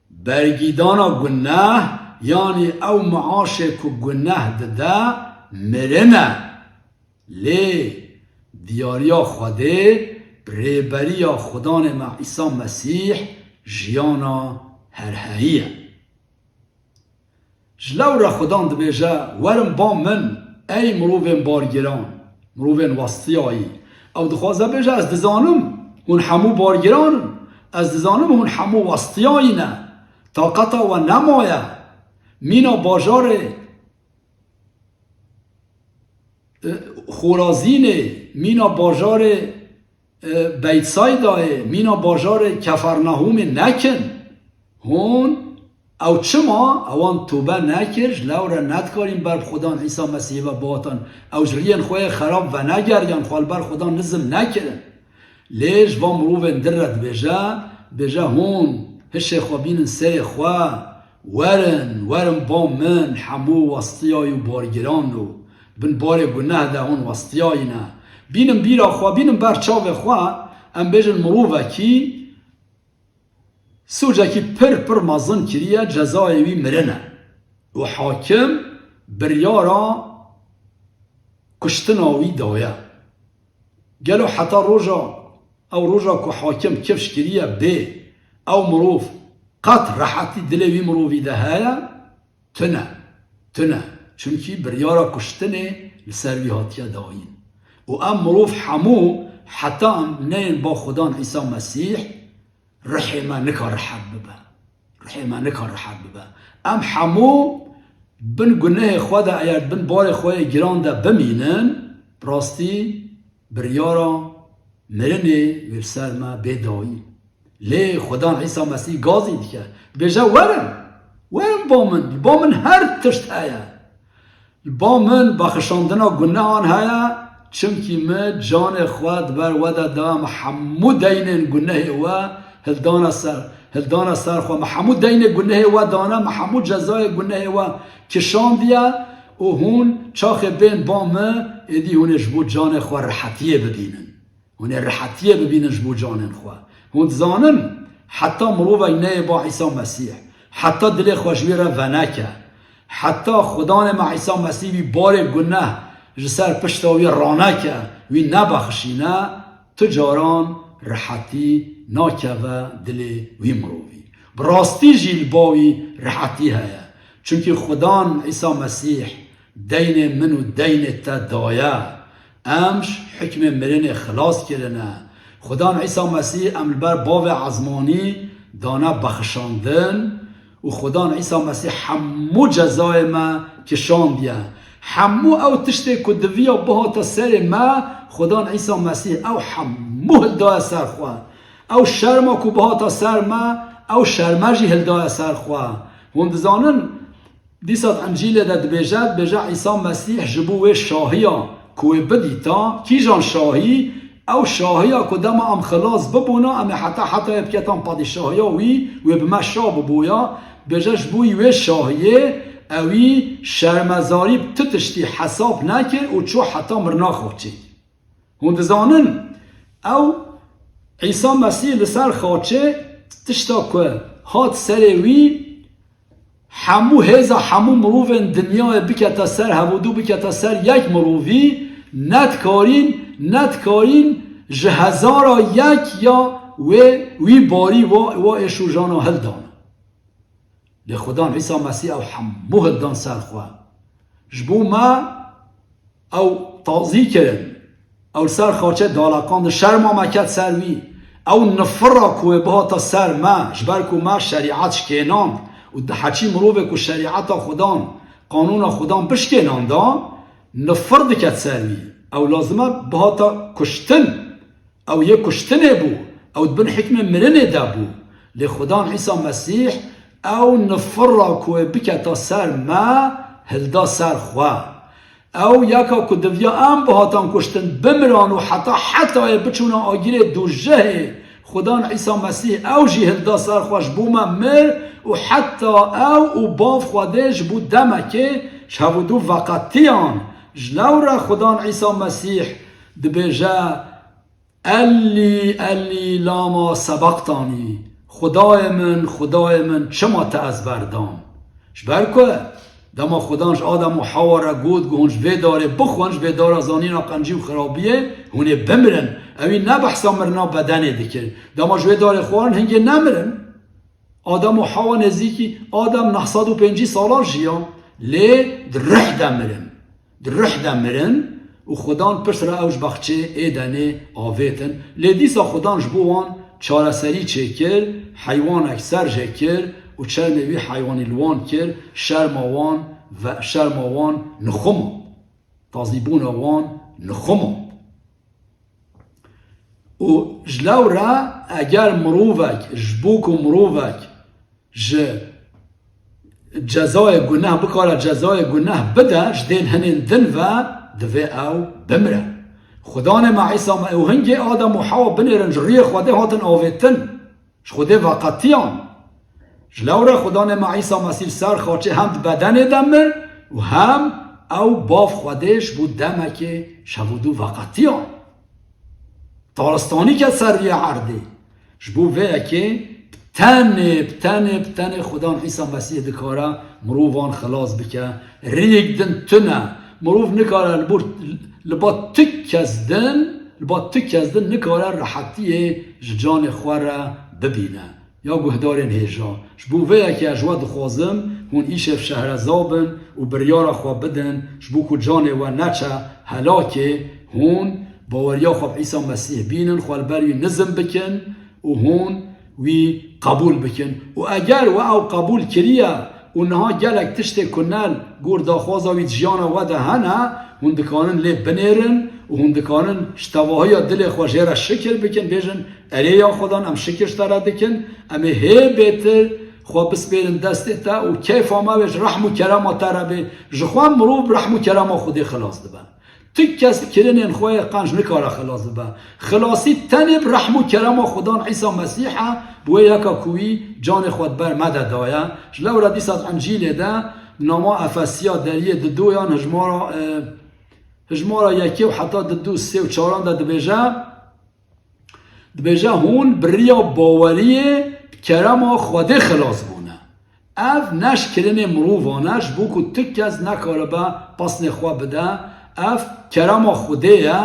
bergîdana guneh, yanî ew miaşê ku guneh dide, mirin e. Lê diyariya Xwedê bi rêberiya Xudanê me Îsa Mesîh jiyana herheyî ye. Ji lewre Xudan dibêje, werin ba min, ey mirovên bargiran, mirovên westiyayî. Ew dixwaze bêje, ez dizanim hûn hemû bargiran in, ez dizanim hûn hemû westiyayî ne. Taqeta we nemaye. Mîna bajarê, e, Xorazînê, mîna bajarê, e, Beytsaydayê, mîna bajarê Kefernahûmê nekin. Hûn, ew çima? Ewan tobe nekir, ji lewre nedikarîn ber bi Xudan Îsa Mesîhê ve bihatin. Ew ji riyên xwe yê xerab venegeriyan, xwe li ber Xudan nizm nekirin. Lê ji van mirovên din re dibêje, dibêje, hûn hişê xwe bînin serê xwe, werin, werin ba min, hemû westiyayî û bargiran û bin barê guneh de hûn westiyayî ne. Bînin bîra xwe, bînin ber çavê xwe, em bêjin mirovekî sûcekî pir pir mezin kiriye, cezayê wî mirin e. Û hakim biryara kuştina wî daye. Gelo heta roja, ew roja ku hakim kifş kiriye bê, ew mirov qet rehetî dilê wî mirovî de heye? Tune, tune. Çimkî biryara kuştinê li ser wî hatiye dayîn. Û em mirov hemû, heta em neyên ba Xudan Îsa Mesîh, rihê me nika rehet bibe. Rihê me nika rehet bibe. Em hemû bin gunehê xwe de, eger bin barê xwe yê giran de bimînin, bi rastî biryara mirinê wê li ser me bê dayî. Lê Xudan Îsa Mesîh gazî dike. Dibêje, werin, werin ba min, li ba min her tişt heye. Li ba min bexşandina gunehan heye, çimkî min canê xwe di ber we de da, min hemû deynên gunehê we hildana ser, hildana ser xwe. Min hemû deynê gunehê we dane, min hemû cezayê gunehê we kişandiye û hûn çaxê bên ba min, êdî hûn ê ji bo canê xwe rehetiyê bibînin. Hûn ê rehetiyê bibînin ji bo canên xwe. Hûn dizanin, heta mirovek neyê ba Îsa Mesîh, heta dilê xwe ji wî re veneke, heta Xudanê me Îsa Mesîh wî barê guneh ji ser pişta wî raneke, wî nebexşîne, tu caran rehetî nakeve dilê wî mirovî. Bi rastî jî li ba wî rehetî heye. Çimkî Xudan Îsa Mesîh deynê min û deynê te daye. Em ji hikmê mirinê xilas kirine. Xudan Îsa Mesîh em li ber bavê ezmanî dane bexşandin û Xudan Îsa Mesîh hemû cezayê me kişandiye. Hemû ew tiştê ku diviya bihata serê me, Xudan Îsa Mesîh ew hemû hildaye ser xwe. Ew şerma ku bihata ser me, ew şerme jî hildaye ser xwe. Hûn dizanin, Dîsa di Încîlê de dibêje, dibêje Îsa Mesîh ji bo wê şahiya ku wê bidîta, kîjan şahî? Ew şahiya ku dema em xilas bibûna, em ê heta hetayê biketan padîşahiya wî, wê bi me şah bibûya, dibêje ji bo wê şahiyê ewî şermezarî bi tu tiştî hesab nekir û çû heta mirina xaçê. Hûn dizanin, ew Îsa Mesîh li ser xaçê tişta ku hat serê wî, hemû hêza hemû mirovên dinyayê bikete ser hevûdû, bikete ser yek mirovî, nedikarîn, nedikarîn ji hezara yek ya wê, wî barî wa, wa êşojana hildan. Lê Xudan Îsa Mesîh ew hemû hildan ser xwe. Ji bo me ew tazî kirin. Ew li ser xaçê daleqandin, şerma me ket ser wî. Ew nifira ku wê bihata ser me, ji ber ku me şerîet şikênand û diheçî mirovê ku şerîeta Xudan, qanûna Xudan bişkênanda, nifir diket ser wî. Ew lazim e bihata kuştin. Ew yê kuştinê bû, ew di bin hikmê mirinê de bû. Lê Xudan Îsa Mesîh ew nifira ku wê biketa ser me, hilda ser xwe. Ew yeka ku diviya em bihatan kuştin, bimiran û heta hetayê biçûna agirê dûjehê, Xudan Îsa Mesîh ew jî hilda ser xwe, ji bo me mir û heta ew û Bav Xwedê ji bo demekê ji hevûdû veqetiyan. Ji lewre Xudan Îsa Mesîh dibêje, Elî, Elî, lama sebaqtanî? Xwedayê min, Xwedayê min, çima te ez berdam? Ji ber ku dema Xudan ji Adem û Hewa re got, ku hûn ji vê darê bixwin, ji vê dara zanîna qencî û xirabiyê, hûn ê bimirin. Ewî ne behsa mirina bedenê dikir. Dema ji wê darê xwarin, hingê nemirin. Adem û Hewa nêzîkî Adem neh sed û pêncî sala jiya, lê di rih de mirin. Di rih de mirin û Xudan piştre ew ji baxçê Êdenê avêtin. Lê dîsa Xudan ji bo wan çareserî çêkir, heywanek ser jê kir û çermê wî heywanî li wan kir, şerma wan ve, şerma wan nixumand. Tazîbûna wan nixumand. Û ji lewre eger mirovek, ji bo ku mirovek ji cezayê guneh bikare cezayê guneh bide, ji dên hinên din ve divê ew bimire. Xudanê me Îsa me û hingê Adem û Hewa binêrin ji rûyê Xwedê hatin avêtin. Ji Xwedê veqetiyan. Ji lewre Xudanê me Îsa Mesîh li ser xaçê hem di bedenê de mir û hem ew Bav Xwedê ji bo demekê ji hevûdû veqetiyan. Taristanî ket ser rûyê erdê. Ji bo vê yekê Tenê, bi tenê, bi tenê Xudan Îsa Mesîh dikare mirovan xilas bike. Rêyek din tune. Mirov nikare li bor, li ba tu kes din, li ba tu kes din nikare rehetiyê ji canê xwe re bibîne. Ya guhdarên hêja, ji bo vê yekê ez ji we dixwazim, hûn îşev şehreza bin û biryara xwe bidin, ji bo ku canê we neçe helakê, hûn baweriya xwe bi Îsa Mesîh bînin, xwe li ber wî nizm bikin û hûn wî qebûl bikin. Û eger we ew qebûl kiriye û niha gelek tiştê ku ne li gor daxwaza wî di jiyana we de hene, hûn dikarin lê binêrin û hûn dikarin ji tevahiya dilê xwe jê re şikir bikin, bêjin, Erê ya Xudan, em şikir ji te re dikin, em ê hê bêtir xwe bispêrin destê te û keyfa me wê ji rehm û kerema te re bê. Ji xwe mirov bi rehm û kerema Xwedê xilas dibe. Tu kes kirinên xwe yê qenc nikare xilas bibe. Xilasî tenê bi rehm û kerema Xudan Îsa Mesîh e, bi wê yeka ku wî canê xwe di ber me de daye. Ji lewra dîsa di Încîlê de, nama Efesiya deriyê didoyan hijmara, e, hijmara yekê û heta didu sê û çaran de dibêje, Dibêje, hûn bi riya baweriyê bi kerema Xwedê xilas bûne. Ev ne ji kirinê mirovan e, ji bo ku tu kes nekaribe pesnê xwe bide. Ev kerema Xwedê ye,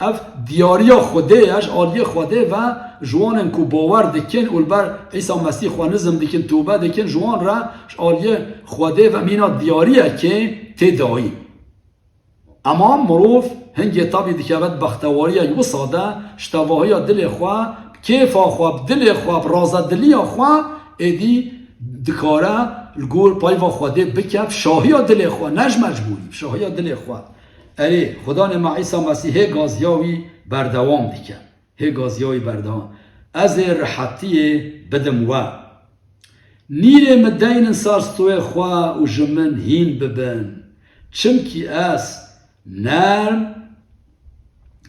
ev diyariya Xwedê ye, ji aliyê Xwedê ve ji wan ên ku bawer dikin û li ber Îsa Mesîh xwe nizm dikin, tobe dikin, ji wan re ji aliyê Xwedê ve mîna diyariyekê tê dayîn. Ema mirov hingê tabî dikeve di bextewariya wisa de, ji tevahiya dilê xwe, bi kêfa xwe, bi dilê xwe, bi razediliya xwe, êdî dikare li gor peyva Xwedê bike, bi şahiya dilê xwe, ne ji mecbûrî, bi şahiya dilê xwe. Erê, Xudanê me Îsa Mesîh hê gaziya wî berdewam dike. Hê gaziya wî berdewam. Ez ê rihetiyê bidim we. Nîrê min deynin ser stûyê xwe û ji min hîn bibin. Çimkî ez nerm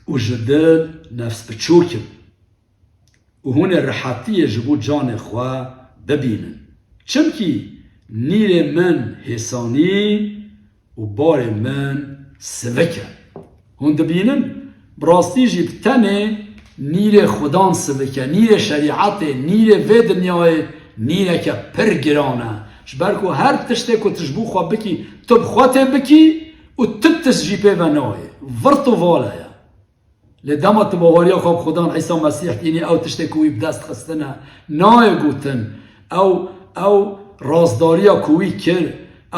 û ji dil nefsbiçûk im. Û hûn ê rihetiyê ji bo canê xwe bibînin. Çimkî nîrê min hêsanî û barê min sivik e. Hûn dibînin, bi rastî jî bi tenê nîrê Xudan sivik e, nîrê şerîetê, nîrê vê dinyayê nîreke pir giran e. Ji ber ku her tiştê ku tu ji bo xwe bikî, tu bi xwe tê bikî û tu tişt jî pê ve nayê. Virt û vale ye. Lê dema tu baweriya xwe bi Xudan Îsa Mesîh tînî, ew tiştê ku wî bi dest xistine, nayê gotin. Ew, ew razdariya ku wî kir,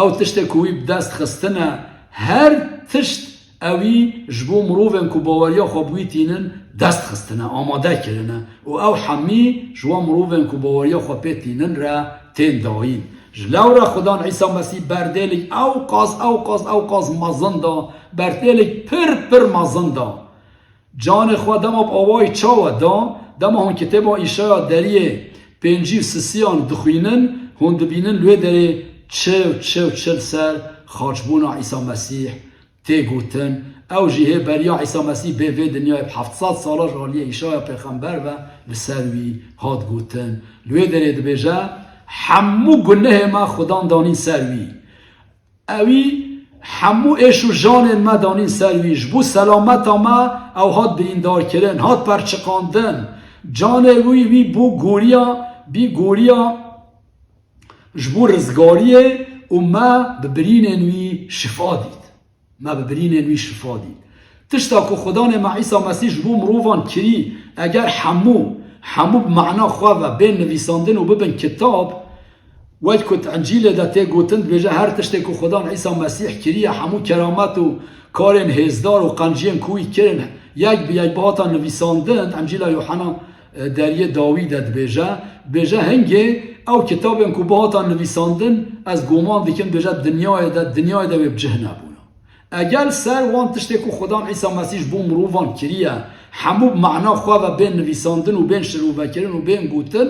ew tiştê ku wî bi dest xistine, her tişt ewî ji bo mirovên ku baweriya xwe bi wî tînin dest xistine, amade kirine. Û ew hemî ji wan mirovên ku baweriya xwe pê tînin re tên dayîn. Ji lewra Xudan Îsa Mesîh berdêlik ew qas, ew qas, ew qas mezin da, berdêlik pir, pir mezin da. Canê xwe dema bi awayî çawa da, dema hûn kitêba Îşaya deriyê pêncî û sisiyan dixwînin, hûn dibînin li wê derê çi û çi û çi li ser xaçbûna Îsa Mesîh tê gotin. Ew jî hê beriya Îsa Mesîh bê vê dinyayê bi heft sed sala ji aliyê Îşaya pêxember ve li ser wî hat gotin. Li wê derê dibêje, hemû gunehê me Xudan danîn ser wî. Ewî hemû êş û janên me danîn ser wî. Ji bo selameta me ew hat birîndarkirin, hat perçiqandin. Canê wî, wî bû goriya, bî goriya ji bo rizgariyê û me bi birînên wî şifa dît. Me bi birînên wî şifa dît. Tişta ku Xudanê me Îsa Mesîh ji bo mirovan kirî, eger hemû, hemû bi mana xwe ve bên nivîsandin û bibin kitab, wek ku di Încîlê de tê gotin, dibêje, her tiştê ku Xudan Îsa Mesîh kiriye, hemû keramet û karên hêzdar û qenciyên ku wî kirin, yek bi yek bihata nivîsandin, di Încîla Yuhena, e, deriyê dawî de dibêje, dibêje, hingê ew kitabên ku bihata nivîsandin, ez goman dikim, dibêje, dinyayê de, dinyayê de wê bi cih nebûna. Eger li ser wan tiştê ku Xudan Îsa Mesîh ji bo mirovan kiriye, hemû bi mana xwe ve bên nivîsandin û bên şirovekirin û bên gotin,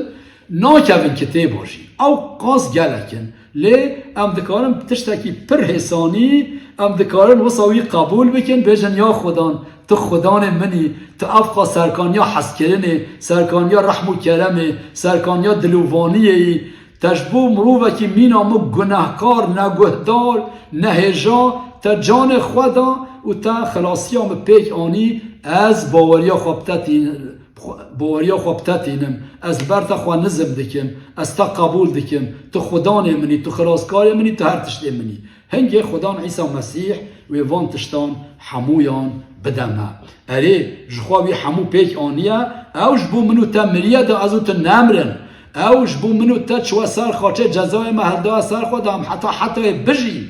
nakevin kitêba jî. Ew qas gelek in. Lê em dikarin bi tiştekî pir hêsanî, em dikarin wisa wî qebûl bikin, bêjin, ya Xudan, tu Xudanê min î, tu ev qas serkaniya hezkirinê, serkaniya rehm û keremê, serkaniya dilovaniyê yî, Te ji bo mirovekî mîna min gunehkar, neguhdar, nehêja, te canê xwe da û te xelasiya min pêk anî, ez baweriya xwe bi te tî-, Xwe, baweriya xwe bi te tînim. Ez li ber te xwe nizm dikim. Ez te qebûl dikim. Tu Xudanê min î, tu xilaskarê min î, tu her tiştê min î. Hingê Xudan Îsa Mesîh wê van tiştan hemûyan bide me. Erê, ji xwe wî hemû pêk aniye, ew ji bo min û te miriye de ez û tu nemirin. Ew ji bo min û te çiwe ser xaçê cezayê me hildaye ser xwe de em heta hetayê bijîn.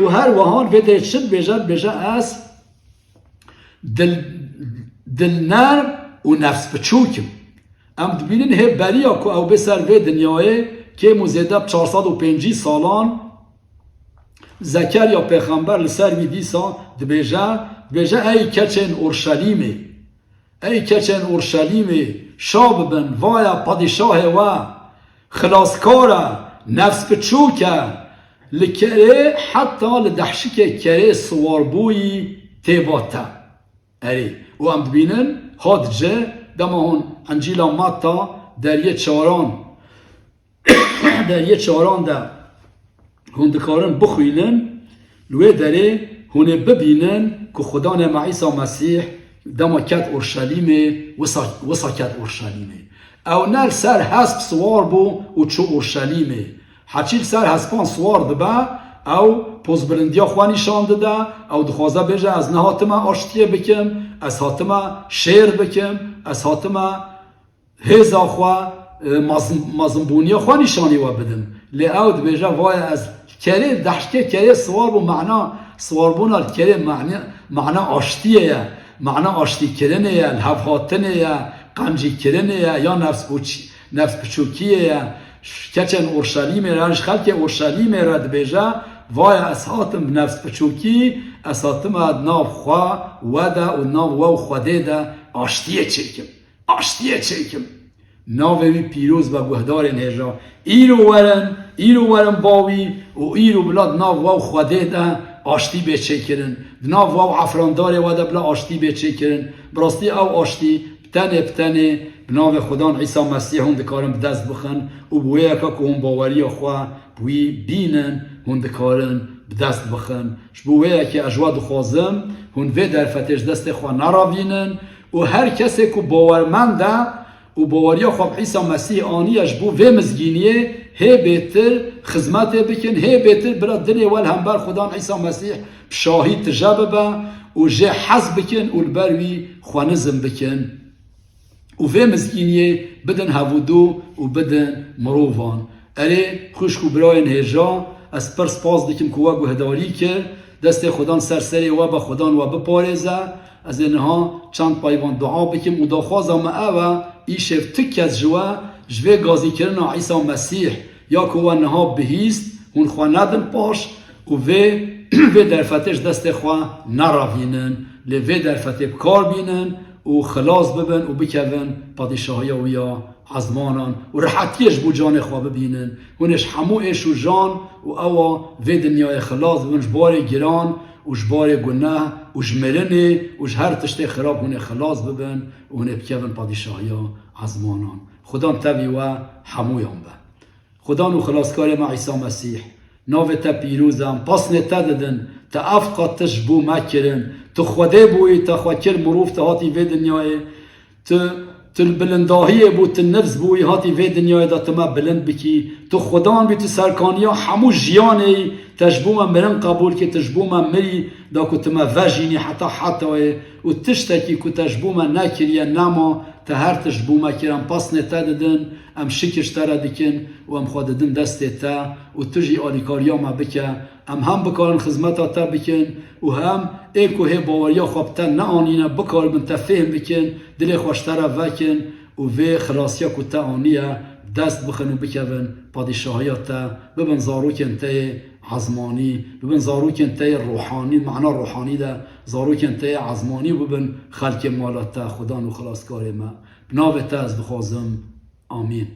Û her wiha vê derê çi dibêje, dibêje ez dil, dilnerm û nefsbiçûk im. Em dibînin hê beriya ku ew bê ser vê dinyayê kêm û zêde bi çar sed û pêncî salan Zekerya pêxember li ser wî dîsa dibêje, dibêje, ey keçên Orşelîmê, ey keçên Orşelîmê, şa bibin, vaya padîşahê we, xilaskar e, nefsbiçûk e, li kerê heta li dehşikê kerê siwarbûyî tê ba te. Erê, û em dibînin, hat ci, dema hûn Encîla Matta deriyê çaran, deriyê çaran de hûn dikarin bixwînin, li wê derê hûn ê bibînin ku Xudanê me Îsa Mesîh dema ket Orşelîmê, wisa, wisa ket Orşelîmê. Ew ne li ser hesp siwar bû û çû Orşelîmê. Heçî li ser hespan siwar dibe, ew pozbilindiya xwe nîşan dide, ew dixwaze bêje, ez nehatime aştiyê bikim, ez hatime şêr bikim, ez hatime hêza xwe, e, mezin-, mezinbûniya xwe nîşanî we bidim. Lê ew dibêje, vaye ez kerê, dehştê kerê siwar bû, mana siwarbûna li kerê mane-, mana aştiyê ye, mana aştîkirinê ye, lihevhatinê ye, qencîkirinê ye, ya nefs û çi-, nefsbiçûkiyê ye. Ş-, keçên Orşelîmê re, ji xelkê Orşelîmê re dibêje, vaye ez hatim bi nefsbiçûkî, ez hatime di nav xwe we de û di nav we û Xwedê de aştiyê çêkim. Aştiyê çêkim. Navê wî pîroz be guhdarên hêja. Îro werin, îro werin bawî û îro bila di nav we û Xwedê de aştî bê çêkirin. Di nav we û efrandarê we de bila aştî bê çêkirin. Bi rastî ew aştî bi tenê bi tenê bi navê Xudan Îsa Mesîh hûn dikarin bi dest bixin û bi wê yeka ku hûn baweriya xwe bi wî bînin, hûn dikarin bi dest bixin. Ji bo wê yekê ez ji we dixwazim, hûn vê derfetê ji destê xwe nerevînin û her kesê ku bawermend e û baweriya xwe bi Îsa Mesîh aniye ji bo vê mizgîniyê hê bêtir xizmetê bikin, hê bêtir bila dilê we li hember Xudan Îsa Mesîh bi şahî tije bibe û jê hez bikin û li ber wî xwe nizm bikin. Û vê mizgîniyê bidin hevûdû û bidin mirovan. Erê, xwişk û birayên hêja, ez pir spas dikim ku we guhdarî kir. Destê Xudan ser serê we be, Xudan we biparêze. Ez ê niha çend peyvan dua bikim û daxwaza me ew e, îşev tu kes ji we ji vê gazîkirina Îsa Mesîh ya ku we niha bihîst, hûn xwe nedin paş û vê, vê derfetê ji destê xwe nerevînin. Lê vê derfetê bi kar bînin û xilas bibin û bikevin padîşahiya wî ya ezmanan û rehetiyê ji bo canê xwe bibînin. Hûn ê ji hemû êş û jan û ewa vê dinyayê xilas bibin, ji barê giran û ji barê guneh û ji mirinê û ji her tiştê xirab hûn ê xilas bibin û hûn ê bikevin padîşahiya ezmanan. Xudan tevî we hemûyan be. Xudan û Xilaskarê me Îsa Mesîh, navê te pîroz e, em pesnê te didin, te ev qat tişt ji bo me kirin. Tu Xwedê bûyî, te xwe kir mirov, tu hatî vê dinyayê. Tu, tu li bilindahiyê bû, tu nifs bûyî, hatî vê dinyayê de tu me bilind bikî. Tu Xudan bî, tu serkaniya hemû jiyanê yî, te ji bo me mirin qebûl kir, tu ji bo me mirî, da ku tu me vejînî heta hetayê. Û tiştekî ku te ji bo me nekiriye nema, te her tişt ji bo me kir. Em pesnê te didin, em şikir ji te re dikin û em xwe didin destê te û tu jî alîkariya me bike. Em hem bikarin xizmeta te bikin û hem ê ku hê baweriya xwe bi te neanîne, bikaribin te fêhm bikin, dilê xwe ji te re vekin û vê xilasiya ku te aniye dest bixin û bikevin padîşahiya te, bibin zarokên te yê ezmanî, bibin zarokên te yê ruhanî, mana ruhanî de zarokên te yê ezmanî û bibin xelkê mala te, Xudan û Xilaskarê me. Bi navê te ez dixwazim. Amîn.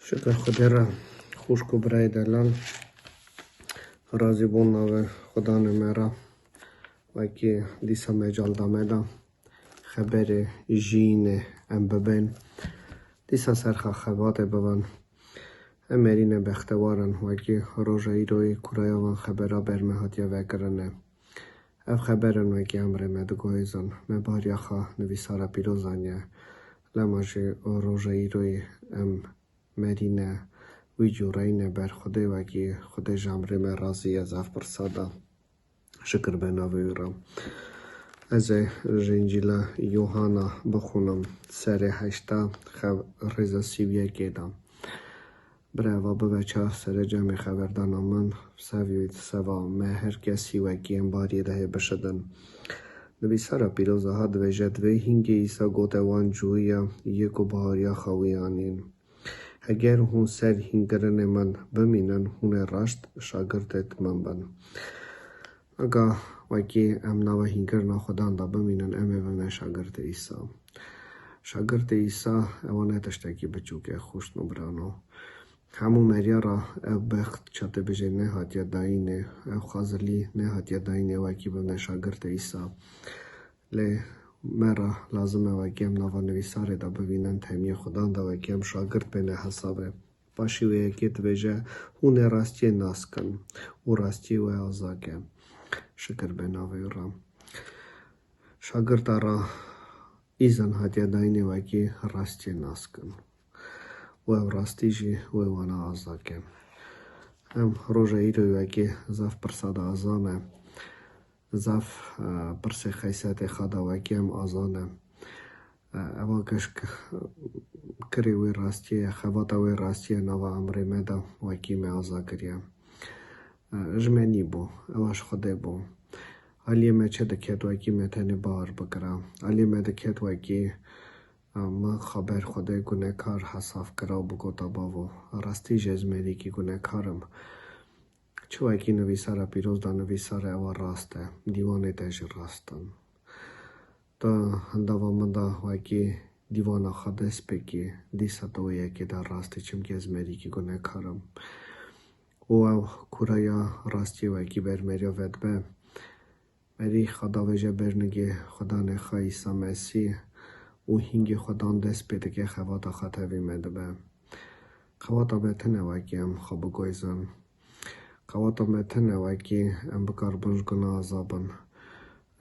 Şikir Xwedê re, xwişk û birayê delal, razîbûn navê Xudanê me re, wekî dîsa mecal da me da xeberê jiyînê em bibên. Dîsa serxa xebatê bibin. Em merîne bextewar in, wekî roja îroyê kuraya van xebera ber me hatiye vekirine. Ev xeber in wekî emrê me diguhêzin. Me bariya xwe nivîsara pîroz aniye. Lema jî roja îroyê em merîne wî cûreyîne ber Xwedê, wekî Xwedê ji emrê me razî ye, zaf pirsa da. Şikir be navê wî re. Ez ê ji Încîla Yohana bixwînim, serê heşta, xev-, rêza sî û yekê de. Bireva bibe çar serê cemê xeverdana min, sevî, seva me her kesî wekî em bariyê de hê bişidin. Nivîsara pîroz aha dibêje, divê hingê Îsa gote wan cûya yê ku bariya xwe wî anîn. Heger hûn ser hînkirinê min bimînin, hûn ê raşt şagirtê min bin. Aga wekî em nava hînkirina Xudan de bimînin, em ê bibine şagirtê Îsa. Şagirtê Îsa ewa ne tiştekî biçûk e, xwişk û birano. Hemû meriya re ev bext çatê bijê nehatiye dayînê, ev xazilî nehatiye dayînê wekî bibine şagirtê Îsa. Lê me re lazim e wekî em nava nivîsarê de bibînin, temiyê Xudan de wekî em şagirt bêne hesabê. Paşî wê yekê dibêje, hûn ê rastiyê nas kin û rastiyê we aza ke. Şikir be navê wî re. Şagirta re îzin hatiye dayînê wekî rastiyê nas kin. Û ev rastî jî wê wana aza ke. Em roja îro wekî zaf pirsa de aza me. Zaf, e, pirsê xeysetê xwe da wekî em aza ne. E, ewa gişk, e, kirê wê rastiyê ye, xebata wê rastiyê nava emrê me de wekî me aza kiriye. E, ji me nîbû, ewa ji Xwedê bû. Aliyê me çi diket wekî me tenê bar bikira. Aliyê me diket wekî, e, min xwe ber Xwedê gunekar hesav kira û bigota, bavo, rastî jî ez merîkî gunekar im. Çi wekî nivîsara pîroz da nivîsare ewa rast e, dîwanê te jî rast in. Tu hindava min da wekî dîwana xwe dest pê kî, dîsa tu wê yekê de rast î, çimkî ez merîkî gunekar im. Û ew kuraya rastiyê wekî ber meriya vedibe. Merî xwe davêje ber nigê Xudanê xwe Îsa Mesîh û hîngê Xudan dest pê dike, xebata xwe tevî me dibe. Xebata me tune wekî em xwe biguhêzin. Xebata me tune wekî em bikaribin ji guna aza bin.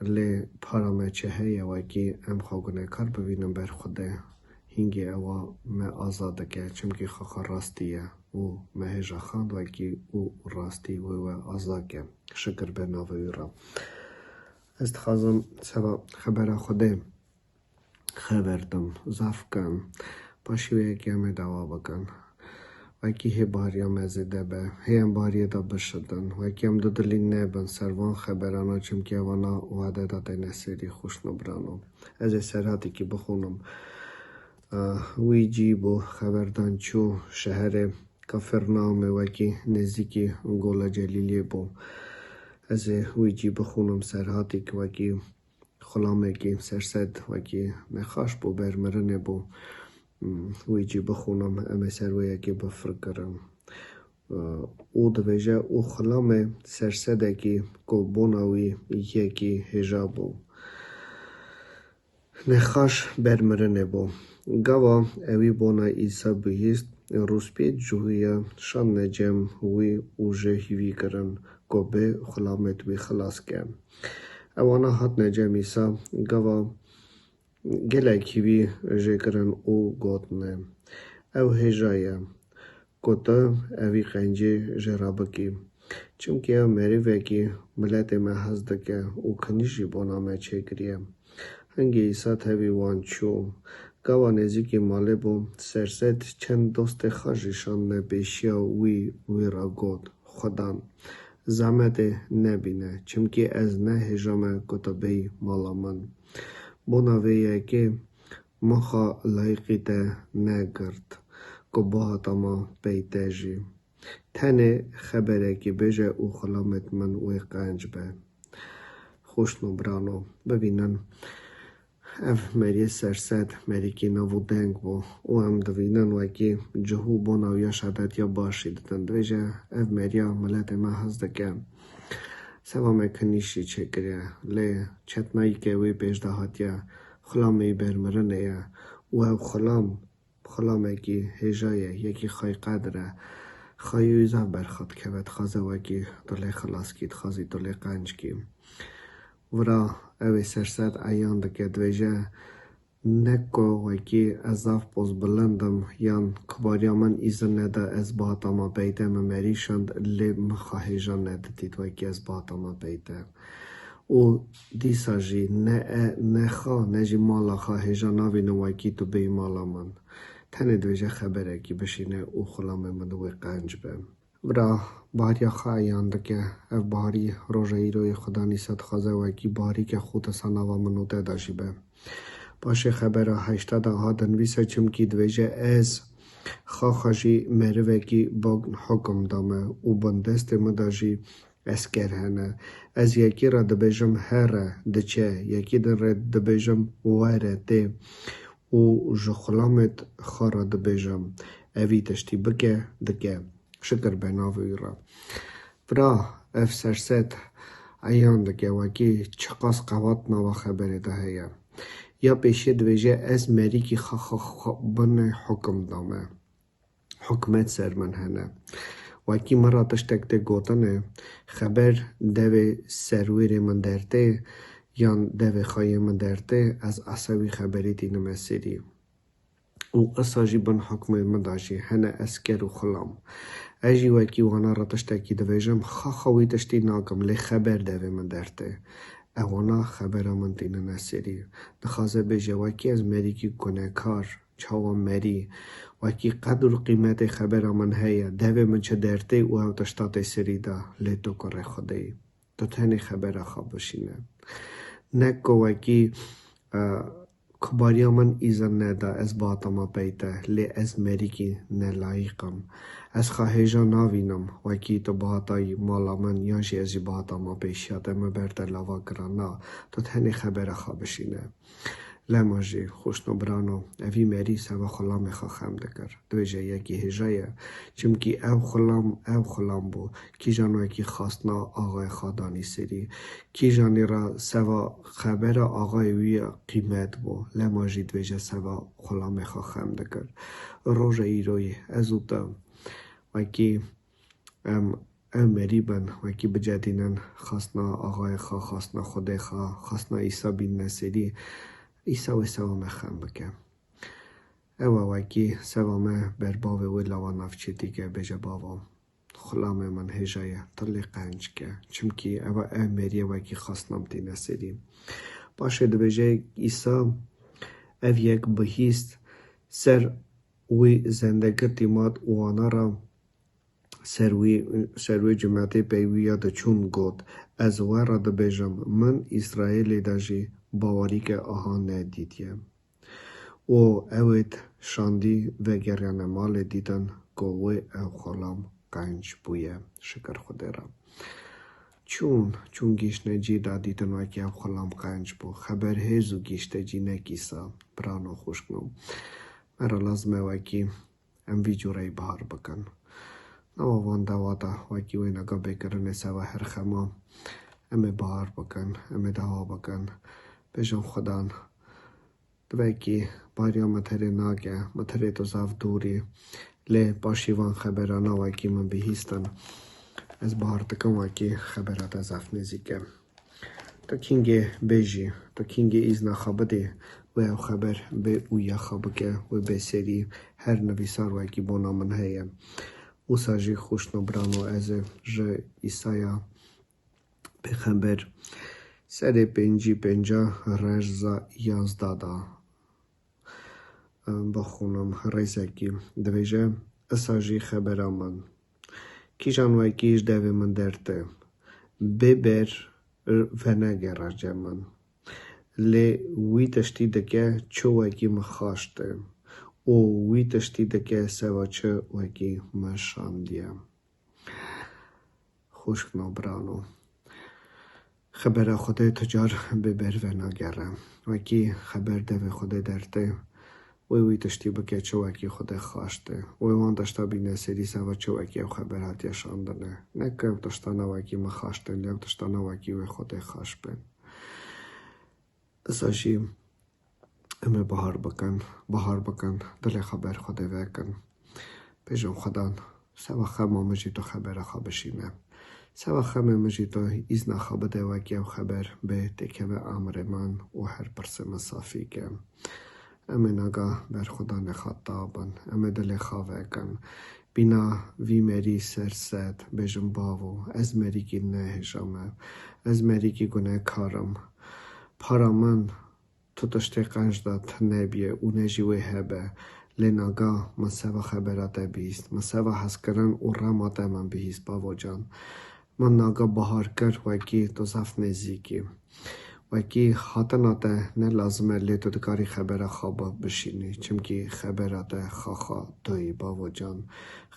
Lê para me çi heye wekî em xwe gunekar bibînin ber Xwedê. Hîngê ewa me aza dike, çimkî xwe xwe rastî ye û me hêja xand wekî û rastî wê we aza ke. Şikir be navê wî re. Ez dixwazim seba xebera Xwedê xeverdim, zaf kim. Paşî wê yekê em ê dawa bikin. Wekî hê bariya me zêde be, hê em bariyê de bişidin. Wekî em dudilî nebin ser van xeberana, çimkî evana wade de têne serî xwişk û birano. Ez ê serhatîkî bixwînim. Eh, wî cî bû, xeverdan çû şeherê Kafernaumê, wekî nêzîkî Gola Celîliyê bû. Ez ê wî cî bixwînim, serhatîk wekî xulamekî sersed, wekî nexaş bû, ber mirinê bû. Hmm, wê jî bixûnim, em ê ser wê yekê bifirkirin. Û dibêje, û xilamê sersedekî ku bona wî yekî hêja bû, nexaş bermirinê bû. Gava ewî bona Îsa bihîst, rûspiyê cihûya şandne cem wî û ji hîvî kirin ku bê xulamêt wî xilas ke. Ewana hatne cem Îsa, gava gelek hîvî jê kirin û gotine, ew hêja ye ku tu evî qencî jê re bikî. Çimkî ew merivekî miletê me hez dike û kinî jî bona me çêkiriye. Hingê Îsa tevî wan çû. Gava nêzîkî malê bû, serset çend dostê xwe jî şandine pêşiya wî, wî re got, Xudan, zehmetê nebîne, çimkî ez ne hêja me ku tu bêyî mala min. Bona vê yekê min xwe layiqî te negirt, ku bihata ma pey te jî. Tenê xeberekî bêje û xulamêt min wê qenc be. Xwişn û birano, bibînin, ev meriyê serset, merîkî nav û deng bû û em dibînin wekî cihû bona wî ya şehadetiya baş jî didin. Dibêje, ev meriya miletê me hez dike. Seva me kinîş jî çêkiriye, lê çetnayî ke wê pêş de hatiye, xulamê wî bermirinê ye û ev xulam, xulamekî hêja ye, yekî xwey qedir e. Xweyî wî zaf berxwe dikeve, dixwaze wekî tu lê xilas kî, dixwazî tu lê qenc kî. Vira ew ê serset eyan dike, dibêje, ne ku wekî ez zaf pozbilind im yan kubariya min îzin neda ez bihata ma pey te, min merî şand, lê min xwe hêja nedidît wekî ez bihata ma pey te. Û dîsa jî ne e, ne xwe, ne jî mala xwe hêja navînim wekî tu bêyî mala min. Tenê dibêje xeberekî bişîne û xulamê min wê qenc be. Vira bariya xwe eyan dike. Ev barî roja îroyê Xudan Îsa dixwaze wekî barîke xûtisa nava min û te de jî be. Paşê xebera heşta de ha dinivîse, çimkî dibêje, ez xaxa jî merivekî bin hukum dame û bin destê min de jî esker hene. Ez yekî re dibêjim, here, diçe, yekî din re dibêjim, were, tê û ji xulamêt xwe re dibêjim, evî tiştî bike, dike. Şikir be navê wî re. Vira ev serset eyan dike wekî çiqas qewat nava xeberê de heye. Ya pêşê dibêje, ez merîkî xaxa xwe bin hukum dame. Hukmet ser min hene. Wekî min re tiştek tê gotine, xeber devê serwêrê min dertê, yan devê xweyê min dertê, ez esa wî xeberî tînime serî. Û esa jî bin hukmê min de jî hene esker û xulam. Ez jî wekî wana re tiştekî dibêjim, xaxa wî tiştî nakim, lê xeber devê min dertê. Ewana xebera min tînine serî. Dixwaze bêje, wekî ez merîkî gunekar, çawa merî, wekî qedir û qîmetê xebera min heye, devê min çi dertê û ew tişta tê serî de, lê tu kurê Xwedê yî. Tu tenê xebera xwe bişîne. Ne ku wekî, e, kubariya min îzin neda ez bihata ma pey te, lê ez merîkî nelayîq im. Ez xwe hêja navînim, wekî tu bihatayî mala min, yan jî ez jî bihata ma pêşiya te, min ber te lava kira. Na, tu tenê xebera xwe bişîne. Lema jî, xwişno birano, evî merî seva xulamê xwe xem dikir. Dibêje, yekî hêja ye, çimkî ew xulam, ew xulam bû. Kîjan wekî xastina axayê xwe danî serî. Kîjanî re seva xebera axayê wî ye qîmet bû. Lema jî dibêje, seva xulamê xwe xem dikir. Roja îroyê, ez û te wekî em, ew merî bin, wekî bicedînin, xastina axayê xwe, xastina Xwedê xwe, xastina Îsa bînine serî, Îsa wê seva me xem bike. Ew e wekî seva me ber bavê wê lawa navçî dike, bêje, Bavo, xulamê min hêja ye, tu lê qenc ke. Çimkî ew e, ew merî ye wekî xastina min tîne serî. Paşê dibêje, Îsa ev yek bihîst, ser wî zendegirtî mat û wana re ser wî, ser wê cimetê pey wî ya diçûn got, Ez we re dibêjim, min Îsraîlê de jî bawerîke aha nedîtiye. Û ewêt şandî vegeriyane malê, dîtin ku wê ew xulam qenc bûye. Şikir Xwedê re. Çûn, çûn gihiştine cî de, dîtin wekî ev xulam qenc bû. Xeber hêz û gihişte cî, ne kîsa, birano, xwişkno. Me re lazim e wekî em vî cureyî bahar bikin. Nava van dewa de wekî wê nega bêkirinê seva her xema em ê bahar bikin, em ê dewa bikin. Bêjin Xudan, divekî bariya meterê nake, meterê tu zaf dûrî, lê paşî van xeberana wekî min bihîstin. Ez bahar dikim wekî xebera te zaf nêzîk e. Tu kîngê bêjî, tu kîngê îzna xwe bidî, wê ew xeber bê û ya xwe bike, wê bê serî her nivîsar wekî bona min heye. Wisa jî xwişno birano ez ê ji Îsaya pêxember serê pêncî pênca rejza yazda da. Em, bixwînim rêzekî. Dibêje, Isa jî xebera min. Kîjan wekî ji devê min dertê, bê ber venegere cem min. Lê wî tiştî dike çi wekî min xaştê û wî tiştî dike seva çi wekî min şandiye. Xwişkno, birano. Xebera Xwedê tu car bê ber venagere. Wekî xeber devê Xwedê dertê, wê wî tiştî bike çi wekî Xwedê xaştê. Wê wan tişta bîne serî seva çi wekî ew xeber hatiye şandine. Ne ku ew tiştana wekî min xaştin, lê ew tiştana wekî wê Xwedê xaş bin. Isa jî em ê bahar bikin, bahar bikin, dilê xwe ber Xwedê vekin. Bêjin Xudan, seva xema min jî tu xebera xwe bişîne. Seva xemê min jî tu îzna xwe bide wekî ew xeber bê têkeve amrê min û her pirsê min safî ke. Em ê naga ber Xudanê xwe tabin, em ê dilê xwe vekin. Bîna vî merî ser sed, bêjin, Bavo, ez merîkî nehêja me, ez merîkî gunekar im. Para min tu tiştê qenc de tune bûye û ne jî wê hebe. Lê naga min seva xebera te bihîst, min seva hezkirin û rema te min bihîst, Bavo can. Min naga bahar kir wekî tu zaf nêzîk î. Wekî hatina te ne lazim e, lê tu dikarî xebera xwe bi-, bişînî. Çimkî xebera te xaxa tu yî, Bavo can.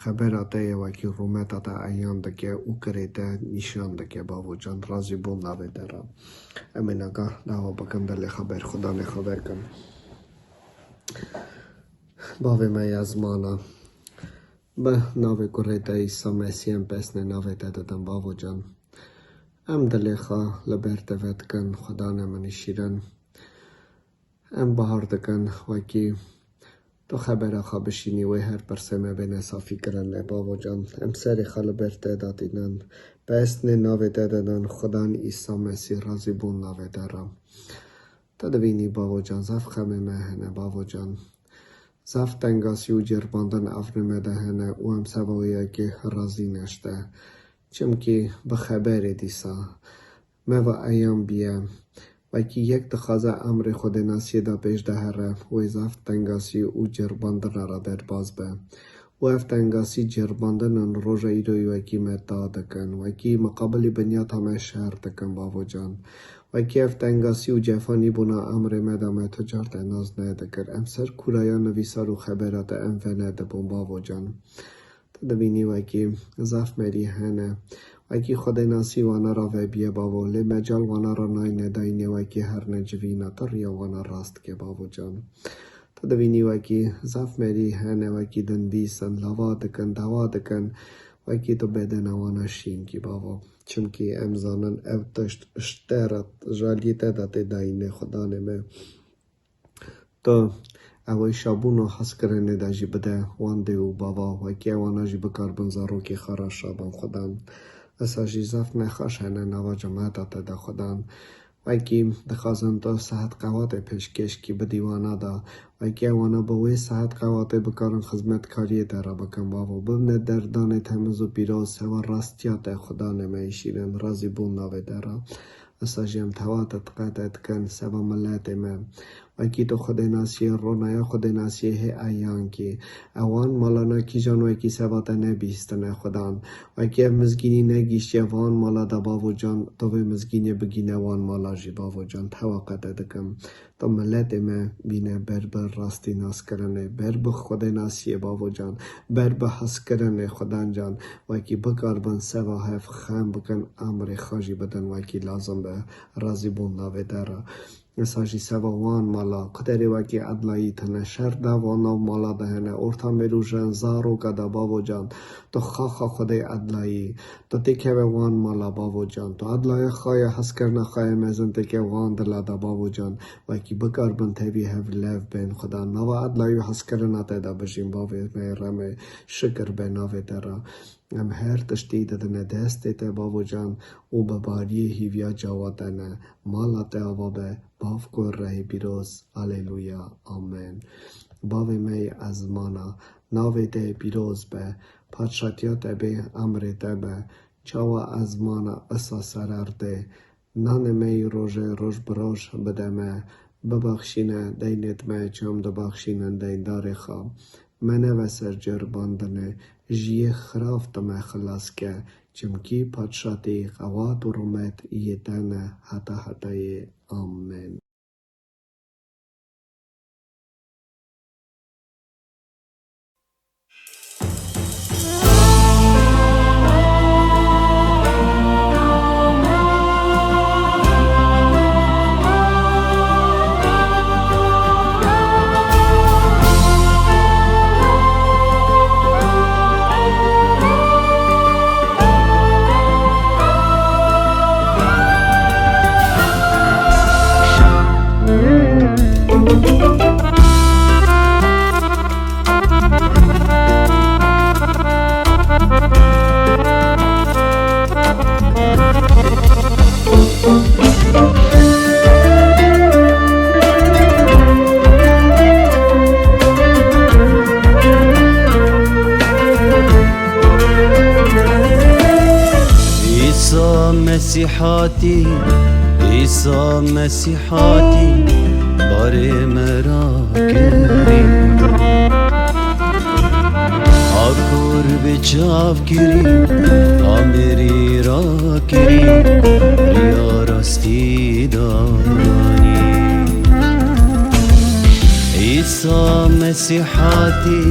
Xebera te ye wekî rûmeta te eyan dike û kirê te nîşan dike, Bavo can. Razîbûn navê te re. Em ê naga dawa bikin, dilê xwe ber Xudanê xwe vekin. Bavê me ya ziman e, bi navê kurê te Îsa Mesîh em pesnê navê te didin, Bavo can. Em dilê xwe li ber te vedikin, Xudanê min şîrin. Em bahar dikin, wekî tu xebera xwe bişînî, wê her pirsê me bêne safîkirinê, Bavo can. Em serê xwe li ber te datînin, pesnê navê te didin, Xudan Îsa Mesîh, razîbûn navê te re. Tu dibînî, Bavo can, zaf xemê me hene, Bavo can. Zaf tengasî û cirbandin evrê me de hene û em seva wê yekê razî ne ji te. Çimkî bi xeberê dîsa me ve eyan bûye. Wekî yek dixwaze emrê Xwedênasiyê de pêş de here, wê zaf tengasî û cirbandina re derbas be. Û ev tengasî, cirbandin in roja îroyê wekî me ta dikin, wekî miqabilî binyata me şer dikin, Bavo can. Wekî ev tengasî û cefanîbûna emrê me de me tu car te nas nedikir. Em ser kûraya nivîsar û xebera te em venedibûn, Bavo can. Tu dibînî wekî zaf merî hene. Wekî Xwedênasî wana re vebûye, Bavo, lê mecal wana re nayne dayînê, wekî herne civîna te riya wana rast dike, Bavo can. Tu dibînî wekî zaf merî hene, wekî din bîsin, lava dikin, dawa dikin, wekî tu bedena wana şîn kî, Bavo. Çimkî em zanin ev tişt ji te re, ji aliyê te de tê dayînê, Xudanê me. Tu ew şabûn û hezkirinê de jî bide wan dê û bava, wekî ewana jî bikaribin zarokê xwe re şa bin, Xudan. Isa jî zaf nexweş hene nava cemata te de, Xudan. Wekî dixwazin tu sihet qewatê pêşkêş kî bidî wana de, wekî ewana bi wê sihet qewatê bikarin xizmetkariyê te re bikin, Bavo. Bibine derdanê temiz û pîroz, seva rastiya te, Xudanê me yê şîrin, razîbûn navê te re. Isa jî em tewa te diqe te dikin, seva miletê me. Wekî tu Xwedênasiyê, ronaya Xwedênasiyê hê eyan kî. Ewan malana kîjan wekî seva te nebîstine, Xudan. Wekî ev mizgînî negihiştiye van mala de, Bavo can, tu vê mizgînê bigîne wan mala jî, Bavo can, tewa qe te dikim. Tu miletê me bîne ber bi rastî naskirinê, ber bi Xwedênasiyê, Bavo can, ber bi hezkirinê, Xudan can, wekî bikaribin seva hev xem bikin, emrê xwe jî bidin wekî lazim be, razîbûn navê te re. Wisa jî seva wan mala, Xwedê rê wekî edlayî tune, şer dev û nav mala de hene, orta mêrûjen, zaroka de, bavo can, tu xaxa Xwedê edlayî, tu têkeve wan mala, bavo can, tu edlaya xwe ya, hezkirina xwe ya mezin têke wan dila de, bavo can, wekî bikaribin tevî hev lev bên. Xweda nava edlayî û hezkirina te de bijîn, bavê me reme, şikir be navê te re. Em her tiştî didine destê te, bavo can, û bi bariyê hîviya cawa te ne. Mala te ava be, bav ku rehî pîroz. Aleluya. Amen. Bavê me yê ezmana, navê te pîroz be, padşatiya te bê, emrê te be, çawa ezmana isa serer tê. Nanê me yê rojê roj bi roj bide me, bibaxşîne deynêt me, çi em dibaxşînin deyndarê xwe. Me neve ser ceribandinê, ji yê xirav tu me xilas ke, çimkî padşatî, qewat û rûmet yê te ne heta hetayê. Amen. Îsa Mesîh hatî, Îsa Mesîh hatî, barê me rakirî. A kor bi çav kirî, a mirî rakirî, riya rastî danî. Îsa Mesîh hatî,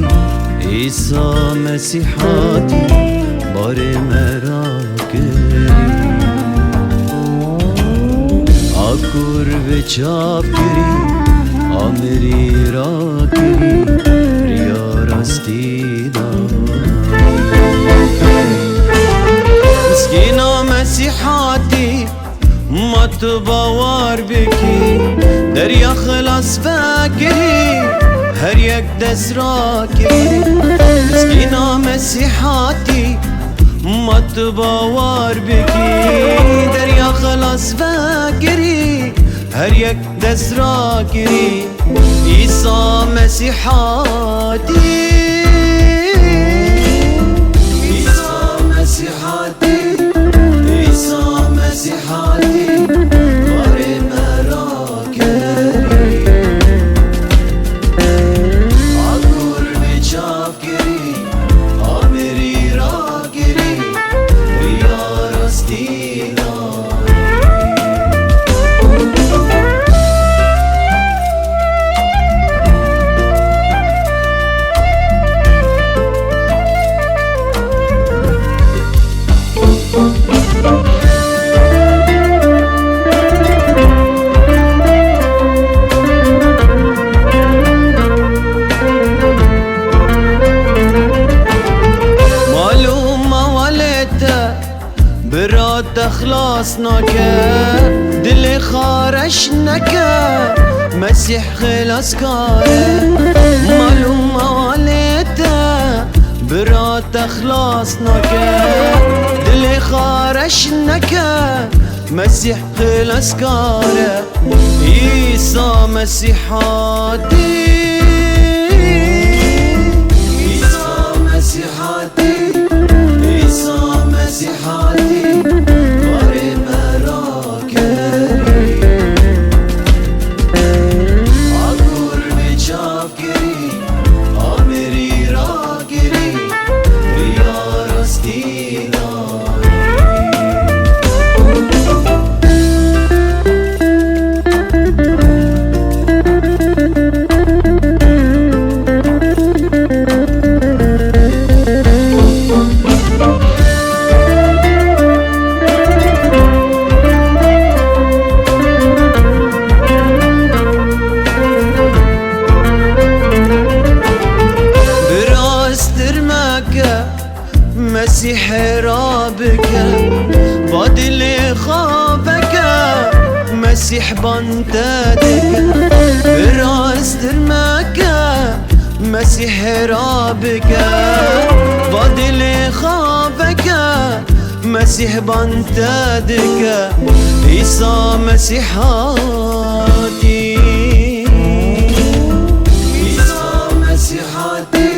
Îsa Mesîh hatî, barê me rakirî. A kor bi çav kirî, a mirî rakirî, riya rastî da. Miskîna Mesîh hatî, ma tu bawer bikî, derya xilas vekirî, her yek dest rakirî. Miskîna Mesîh hatî, ma tu bawer bikî, derya xilas vekirî, her yek dest rakirî. Îsa Mesîh hatî, Îsa Mesîh hatî, Îsa Mesîh hatî, barê me rakirî. A kor bi çav kirî, a mirî rakirî, riya rastî da. Malûm mawalê te, bira te xilas nake, dilê xwe reş neke, Mesîh xilaskar e. Malûm mawalê te, bira te xilas nake, dilê xwe reş neke, Mesîh xilaskar e. Îsa Mesîh hatî, Îsa Mesîh hatî, Îsa Mesîh hatî, barê me rakirî. A kor bi çav kirî, a mirî rakirî, riya rastî da. Mesîh ban te dike, bi rasttir meke, Mesîh hêra bike, va dilê xwe veke, Mesîh ban te dike, Îsa Mesîh hatî. Îsa Mesîh hatî.